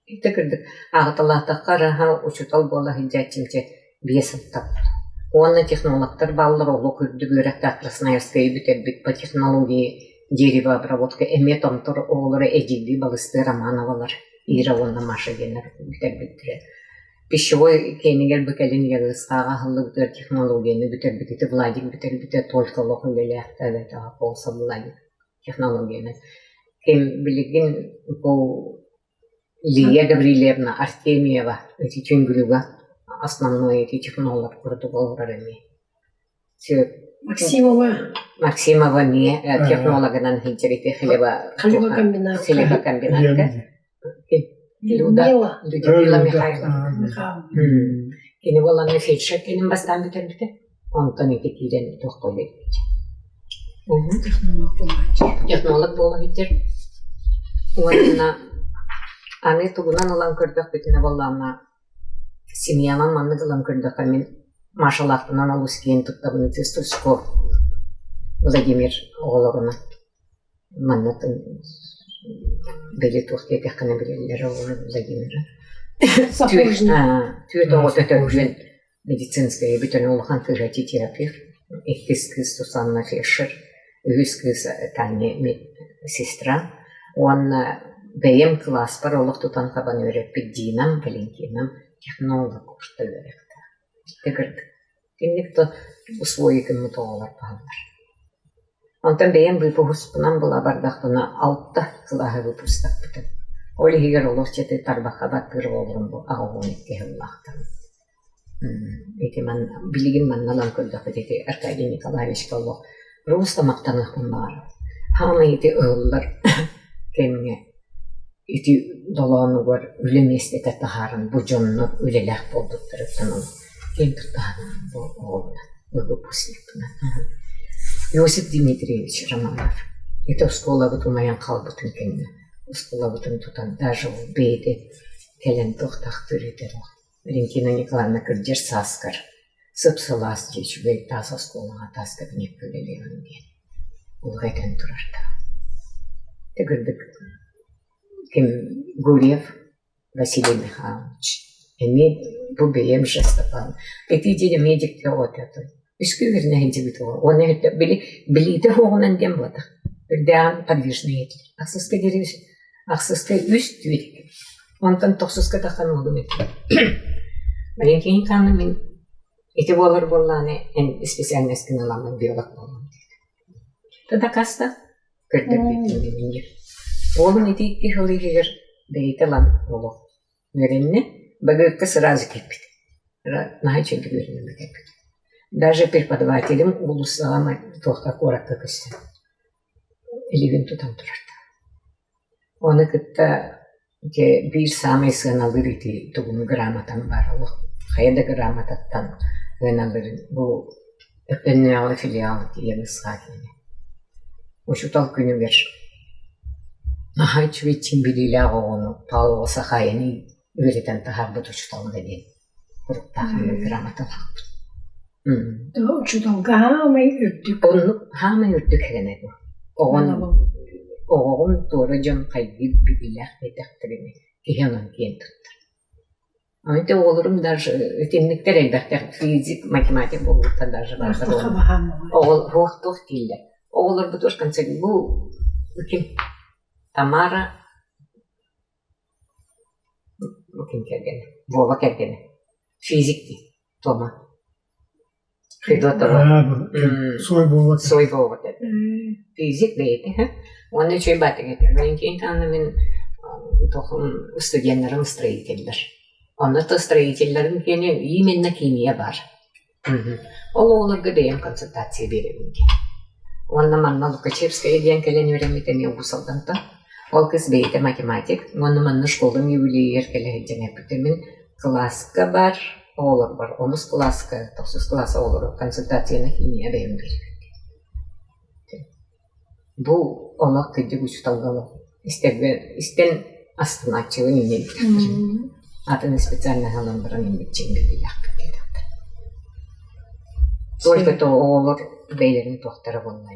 Ити кырдьык ааҕыталаатахха арааһа учуутал буола сылдьааччым дьэ биэс сылтаппыт. Уонна технологтар бааллар олох үрдүк үөрэхтээх Красноярскайы бүтэрбит по технологии деревообработка эмиэ Томтор оҕолоро эдьиийдии балыстыы Романовалар Ира уонна Маша диэннэр бүтэрбиттэрэ. Пищевой киэнигэр бу кэлин Ярыыстааҕа аһыллыбытыгар технологияны бүтэрбит ити Владик бүтэрбитэ только олох үлэлээх эбэтэ полса Владик технологияны. Ким билигин бу Лия Гаврильевна Артемьева ити Түнгүлүгэ основной ити технолог курдук олорор эмиэ. Максимова. Максимова эмиэ технологынан сылдьар ити хлеба хлебокомбинатка. Хлебокомбинатка. Людмила. Людмила Михайловна. Кини буоллаҕына фельдшер кэлин бастаан бүтэрбитэ. Онтон ити киирэн туохха үлэлиир. Технолог буолааччы. Технолог буола сылдьар. Уонна аны тугунан ылан көрдөхпүтүнэ буоллаҕына Семьянан маннык ылан көрдөххө мин Машалаахпынан олус киэн туттабын Стручков Владимир оҕолорунан манна били туох диэтэххинэ билэллэр оҕолор Владимиры Сапожник. Түөрт оҕото төрдүөн медицинскэйи бүтэн улахан кыыһа терапевт. Иккис кыыс Сусанна фельдшер, үһүс кыыс Таня сестра уонна бэйэм кылааспар олох тутан хабан үөрэппит Динам, Валентинам технолог орто үөрэхтээх. Ити кырдьык. Итинник да усвоить гыммыт оҕолор бааллар. Онтон бэйэм выпускпунан була бардахпына алта кылааһы выпустаппытым. Ол иһигэр олох дьэ тарбахха баттыыр оҕолорум бу 82 сыллаахтарым. Ити манна билигин манна ылан көрдөхпүт ити Аркадий Николаевичка олох просто махтаныахпын баҕарабын. Хаамай ити ыһыллар кэмҥэ ити долоонугар үлэ миэстэтэ таһааран бу дьоннор үлэлээх буолбуттарыттан ол киэн туттаһан бу оҕобунан выпускникпынан. Иосиф Дмитриевич Романов ити оскуолабыт умайан хаалбытын кэннэ оскуолабытын тутан даже ол бэйэтэ кэлэн туохтаахтыыр этэ Валентина Николаевна кырдьар сааскар сып-сылаас дьиэ үчүгэй таас оскуолаҕа таас кабинекка үлэлиэҕиҥ диэн улаха этэн турардаах. Төгүрдүк ким Гурьев Василий Михайлович эмиэ бу бэйэм жестопал ити диэн эмиэ дьикти оҕо этэ үскүү үөрэнэ сылдьыбыт оҕо уонна били билиитэ суоҕунан диэн буолбатах үрдээҕин подвижный этилэр ахсыска диэри ахсыска үс түүн Онтон тохсуска тахсан уолум эттэ: Валентина Николаевна, мин ити буолар буоллаҕына эн специальноскын ыламмын биолог буолуом диэтэ. Дакааста көрдөрбүттэрин иннигэр. Уолум ити икки сыл иһигэр бэйэтэ ылан олох үөрэннэ, БГ-ка сразу киирбит. Наһаа үчүгэйдик үөрэнэн кэлбит. Даже преподавателим уулуссаҕа туохха куоракка көстөн илиибин тутан турарда. Ону кытта дьэ биир саамай сыаналыыр ити тугун грамотам баар олох хайа да грамотаттан сыаналыырын бу Өктөннөөҕү филиал тиийэн ысхаа киинэ. Учуутал күнүгэр наһаа үчүгэй чиҥ билиилээх оҕону Павлова Сахаяны үөрэтэн таһаарбыт учууталга диэн Уруктаах грамоталаахпын. Учууталга хаамай үрдүк. Оннук хаамай үрдүк эрэнэ бу. Оҕон оҕоҕун туора дьон хайгыыр билиилээх диэтэхтэринэ киһи онон киэн туттар. Ити оҕолорум даже итинниктэр элбэхтэр физик, математик буолбуттар даже бааллар. Оҕол туох дииллэр. Оҕолорбут в конце бу ким Тамара Ким кэргэнэ, Вова кэргэнэ, физик дии, Тома. Федотова. Суой буолбат. Суой буолбат этэ. Физик бэйэтэ Уонна үчүгэй баатык этэ. Валентин Ивановна мин тохум студеннарым строителлэр. Онно то строителлэрим киэнэ именно химия баар. Ол оҕолорго бэйэм консультация биэрэбин диэн. Уонна манна Лукачевская диэн кэлэн үөрэммит эмиэ Уус Алдантан. Ол кыыс бэйэтэ математик уонна манна школам юбилейыгар кэлэ сылдьан эппитэ мин кылааска бар оҕолорбор онус кылааска, тохсус кылаас оҕолоро консультацияны химия бэйэм биэрэбин диэн. Бу олох кырдьык учууталга олох истэргэ истэн астынааччыбын инньэ диэтэхтэрин. Атын специальноһы ылан баран инниччиҥ билбилээхпит диэтэхтэр. Только то оҕолор бэйэлэрин туохтара буолла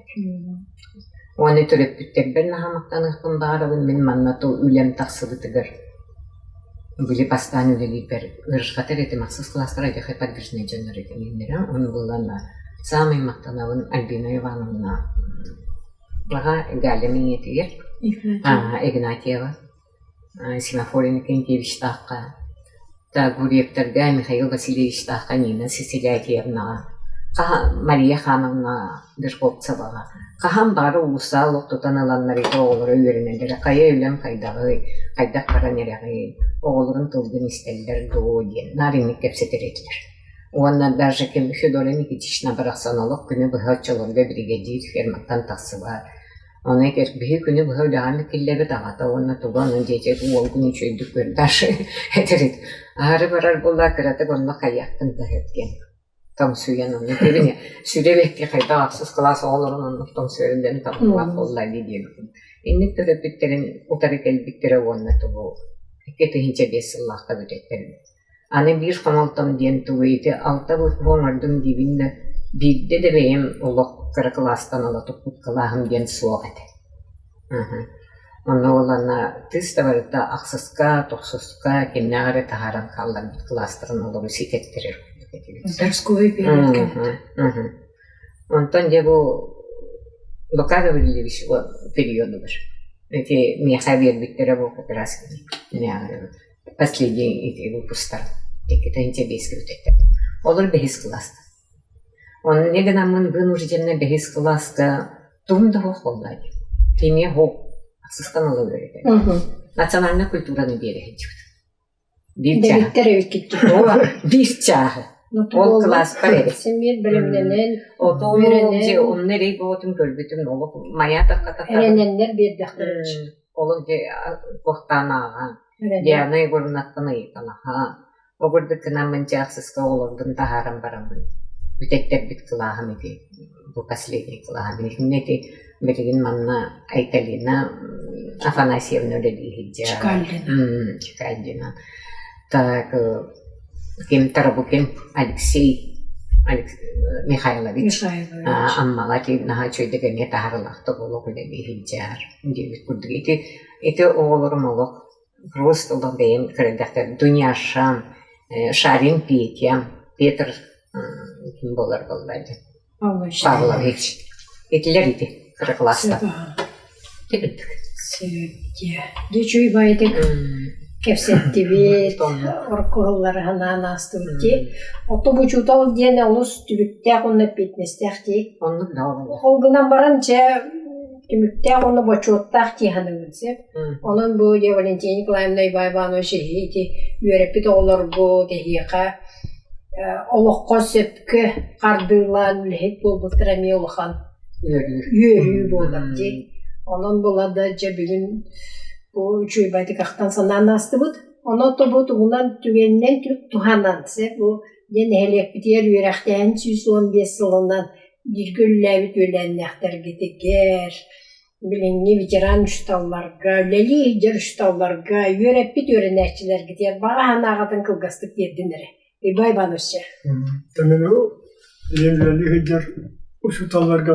Уонна төрөппүттэрбэр наһаа махтаныахпын баҕарабын мин манна тыл үлэм тахсыбытыгар били бастаан үлэлиирбэр ыарырҕатар этим ахсыс кылаастар алдьархай подвижнай дьоннор этим Ону булланна саамай махтанабын Альбина Ивановна Аҕа Галя ийэтигэр Игнатьева Симафорин Иннокентьевичтаахха, Тагурьевтарга Михаил Васильевичтаахха Нина Сесилятьевнаҕа, Мария Хановна Верховцеваҕа хаһан баҕар уулусса олох тутан ыланнар ити оҕолоро үөрэнэллэрэ хайа үлэм хайдаҕый, хайдах баран эрэҕий, оҕолорун тылгын истэллэр дуо диэн наар инник кэпсэтэр этилэр. Уонна даже ким Федора Никитична барахсан олох күнү быһа оччолорго биригэдьиир ферматтан тахсыбат. Ону этэр биһи күнү быһа үлэҕэ киллэбит аҕата уонна тугу онон диэчи уолгун үчүгэйдик көр даже этэр аһары барар буолла кыратык онно хайыахпын да сөп диэн тоҥсуйан онно этэбин сүрэ бэкки хайдах ахсыс кылаас оҕолорун оннук тоҥсуйарын диэн табыллыбат буолла дии диэбитим. Инник төрөппүттэрин утары кэлбиттэрэ уонна тугу 2005 сыллаахха бүтэттэрим. Аны биир хомолтом диэн тугуй ити алта буква оҥордум диибин да, биирдэ да бэйэм олох кыра кылаастан ыла туппут кылааһым диэн суох этэ. Онно уолана тыыс да барыта ахсыска, тохсуска кимнээх эрэ таһааран хаалларбыт кылаастарын олору ситэттэрэр курдук этибит. Онтон дьэ бу Лука Гаврильевич периодугар ити миэхэ биэрбиттэрэ бу как раз последний ити выпустар иккитэ интербейскэ бүтэттэр. Олор бэһис кылааста. Онно гынаммын вынужденно бэһис кылааска тугум да суох буолла дии. Кимиэ суох ахсыстан ыла үөрэтэр. Национальнай культураны биэрэ сылдьыбыт. Биир чааһы. Дэгиттэр эбиккит Биир чааһы. Ол кылааспар эбит. Син биир бэлэмнэнэн, Отон үөрэнэн, дьэ онно эрэй боотун көрбүтүм олох майаатахха эрэнэннэр биэрдэхтэрэ. Олох дьэ туохтаан ааҕан Эрэнэн. Диана Егоровнаттан ыйытан аһаа Ол курдук гынаммын дьэ ахсыска оҕолорбун таһааран бараммын бүтэттэрбит кылааһым ити бу последний кылааһым. Итиннэ ити билигин манна Айталина Афанасьевна үлэлии сылдьар. Чекалдина. Чекалдина. Так ким Тарабукин Алексей Михайлович Михайлович. Аммаҕа ити наһаа үчүгэйдик эмиэ таһаарылаахтык олох үлэлии сылдьар диэбит курдук. Ити ити оҕолорум олох Просто олох бэйэм көрөрдөхтөр Дуняшам, Шарин Петям, Петр ким буолар буолла дии Павлович. Итилэр ити кыра кылаастар. Тибиттик. Сөптүө. Дьэ үчүгэй баайытык кэпсэттибит, оркуһаллары санаан аастыбыт дии. Оттон учуутал диэн олус түбүктээх уонна эппиэтинэстээх дии. Оннук да буолар. Ол гынан баран дьэ түмүктээх уонна бочуоттаах дии саныыбын сөп. Онон бу дьэ Валентина Николаевна Иванович ити үөрэппит оҕолорбут эһиэхэ олоххо сөпкө хардыылаан үлэһит буолбуттара эмиэ улахан үөрүү буолар дии. Онон була да дьэ бүгүн бу үчүгэйдик ахтан санаан аастыбыт. Онон бу тугунан түгэнинэн туһанан бу дьэ нэһилиэкпитигэр үөрэхтээһин 115 сылынан бииргэ үлэлээбит үөлээннээхтэргитигэр билиҥҥи ветеран учууталларга, үлэлии сылдьар учууталларга, үөрэппит үөрэнээччилэргитигэр баҕа санааҕытын кылгастык тиэрдин эрэ. Иван Иванович. Мин ийэм үлэлии сылдьар учууталларга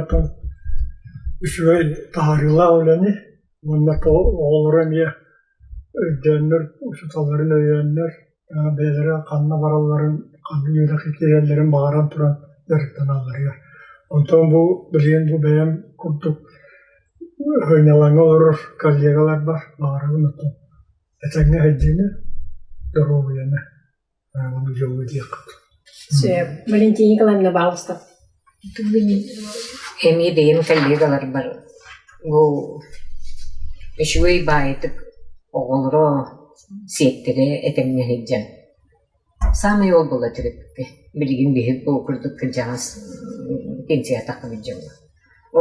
үчүгэй таһаарыылаах үлэни уонна оҕолоро эмиэ өйдөөннөр, учууталларын өйөөннөр, бэйэлэрэ ханна баралларын, ханна үөрэххэ киирэллэрин баҕаран туран дьарыктаналларыгар. Онтон бу билигин бу бэйэм курдук сынньалаҥҥа олорор коллегаларбар баҕарабын оттон этэҥҥэ сылдьыыны, доруобуйаны ону дьолу диэххит. Сөп. Валентина Николаевна, пожалуйста. Эмиэ бэйэм коллегаларбар бу үчүгэй баайытык оҕолоро сиэттэрэ этэҥҥэ сылдьан саамай ол буола төрөппүккэ билигин биһиги бу курдук кырдьаҕас пенсияҕа тахсыбыт дьоҥҥо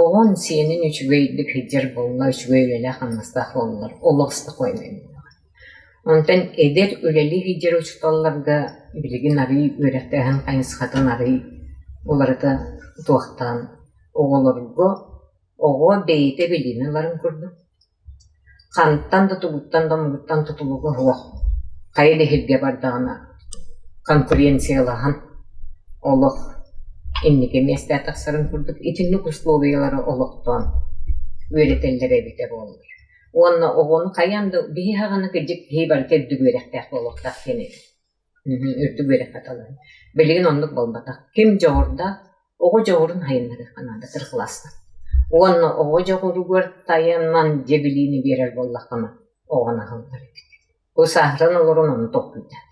оҕон сиэнин үчүгэйдик сылдьар буолла үчүгэй үлэлээх-хамнастаах буоллар олох спокойно Онтон эдэр үлэлии сылдьар учууталларга билигин арыый үөрэхтээһин хайысхатын арыый уларыта туохтаан оҕолорго оҕо бэйэтэ билиини ыларын курдук хантан да тугуттан да омугуттан тутулуга суох хайа да иһиргэ бардаҕына конкуренциялаһан олох инники миэстэ тахсарын курдук итинник условиялары олохтоон үөрэтэллэрэ эбитэ буоллар. Уонна оҕону хайаан да биһи саҕана кырдьык киһи барыта үрдүк үөрэхтээх буолуохтаах диэн этэ. Үрдүк үөрэххэ талаһын. Билигин оннук буолбатах. Ким дьоҕурдаах, оҕо дьоҕурун сайыннарыахха наада кыра кылааска. Уонна оҕо дьоҕуругар тайанан дьэ билиини биэрэр буоллаххына, оҕону аһыллар эбит. Бу сааһыран олорон ону толкуйдаат.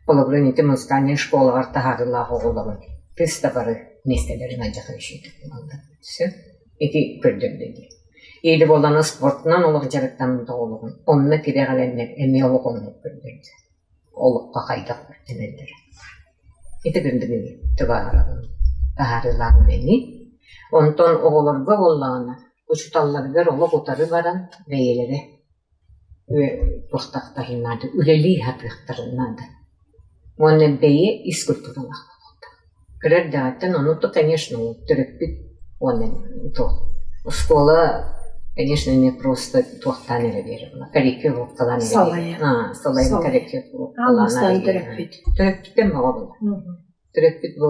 Холобура, ити музыкальнай школаҕар таһаарыылаах оҕолорун тыс да бары миэстэлэрин алдьархай үчүгэйдик булаллар. Сөп. Ити көрдөрдө дии. Или буоллаҕына спортунан олох дьарыктаммыт оҕолорун онно тирэҕирэннэр эмиэ олох оннук көрдөрдө. Олоххо хайдах көрдөнөллөрө. Ити кырдьык таһаарыылаах үлэни. Онтон оҕолорго буоллаҕына учууталларыгар олох утары баран бэйэлэрэ туохтахтарын наада, үлэлии сатыахтарын наада. Уонна бэйэ ис культуралаах буолуохтаах. Кыра эрдэҕиттэн ону то, конечно, төрөппүт уонна туох оскуола, конечно, не просто туохтаан эрэ биэрэр корректировкалаан эрэ Салайар. салайан корректировкалаан эрэ төрөппүт. Төрөппүттэн бөҕө буолар. Төрөппүт бу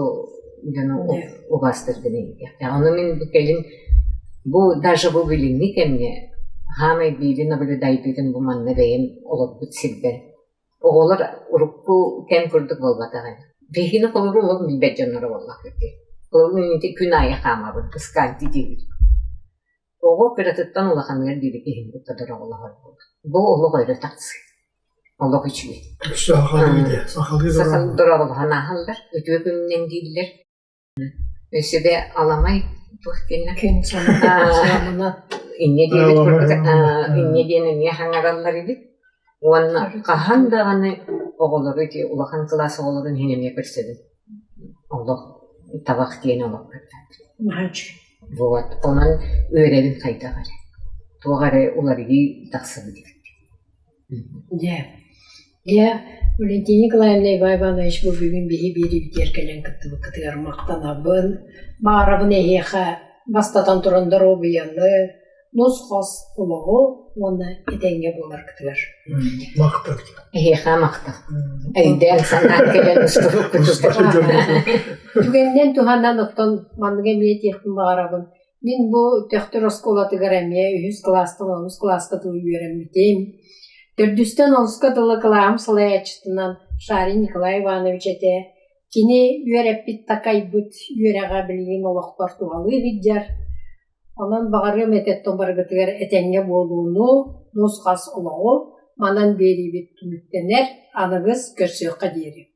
дьону убаастыыргын иитиэхтээх. Ону мин бу кэлин бу даже бу билиҥҥи кэмҥэ саамай биири наблюдайдыырым бу манна бэйэм олорбут сирбэр. Оҕолор урукку кэм курдук буолбатах ини. Биһигини холобур олох билбэт дьонноро буоллахпыт дии. Ол ити күн аайы хаамабын, ыскаанти диибит. Оҕо кыратыттан улаханыгар диэри киһини кытта дороҕолоһор буолбут. Бу олох өрө тахсыы. Олох үчүгэй. Сахалыы дии, сахалыы Сахалыы дороҕолоһон ааһаллар, үтүө күнүнэн дииллэр. Өссө да аламай туох диэннэр Күн сонунан инньэ диэбит курдук инньэ диэн эмиэ хаҥараллар эбит. Уонна хаһан даҕаны оҕолору ити улахан кылаас оҕолорун иһин эмиэ көрсөбүн. Олох табах диэн олох көрбөппүн. Вот онон үөрэбин хайдах эрэ. Туох эрэ уларыйыы тахсыбыт эбит. Дьэ, дьэ, Валентина Николаевна Иван Иванович бу бүгүн биһи биэриибитигэр кэлэн кыттыбыккытыгар махтанабын. Баҕарабын эһиэхэ бастатан туран доруобуйаны, нус-хос олоҕу уонна этэҥҥэ буоларгытыгар. Махтал. Эһиэхэ махтал. Өйдөөн санаан кэлэн устубуккутугар. Түгэнинэн туһанан оттон маннык эмиэ этиэхпин баҕарабын. Мин бу Төхтүр оскуолатыгар эмиэ үһүс кылаастан онус кылааска дылы үөрэммитим. Төрдүстэн онуска дылы кылааһым салайааччытынан Шарин Николай Иванович этэ. Кини үөрэппит такайбыт үөрэҕэ билигин олохпор туһалыы сылдьар. Онон баҕарыам этэ барыгытыгар этэҥҥэ буолууну, нус-хас олоҕу манан биэриибит түмүктэнэр, аныгыс көрсүөххэ диэри.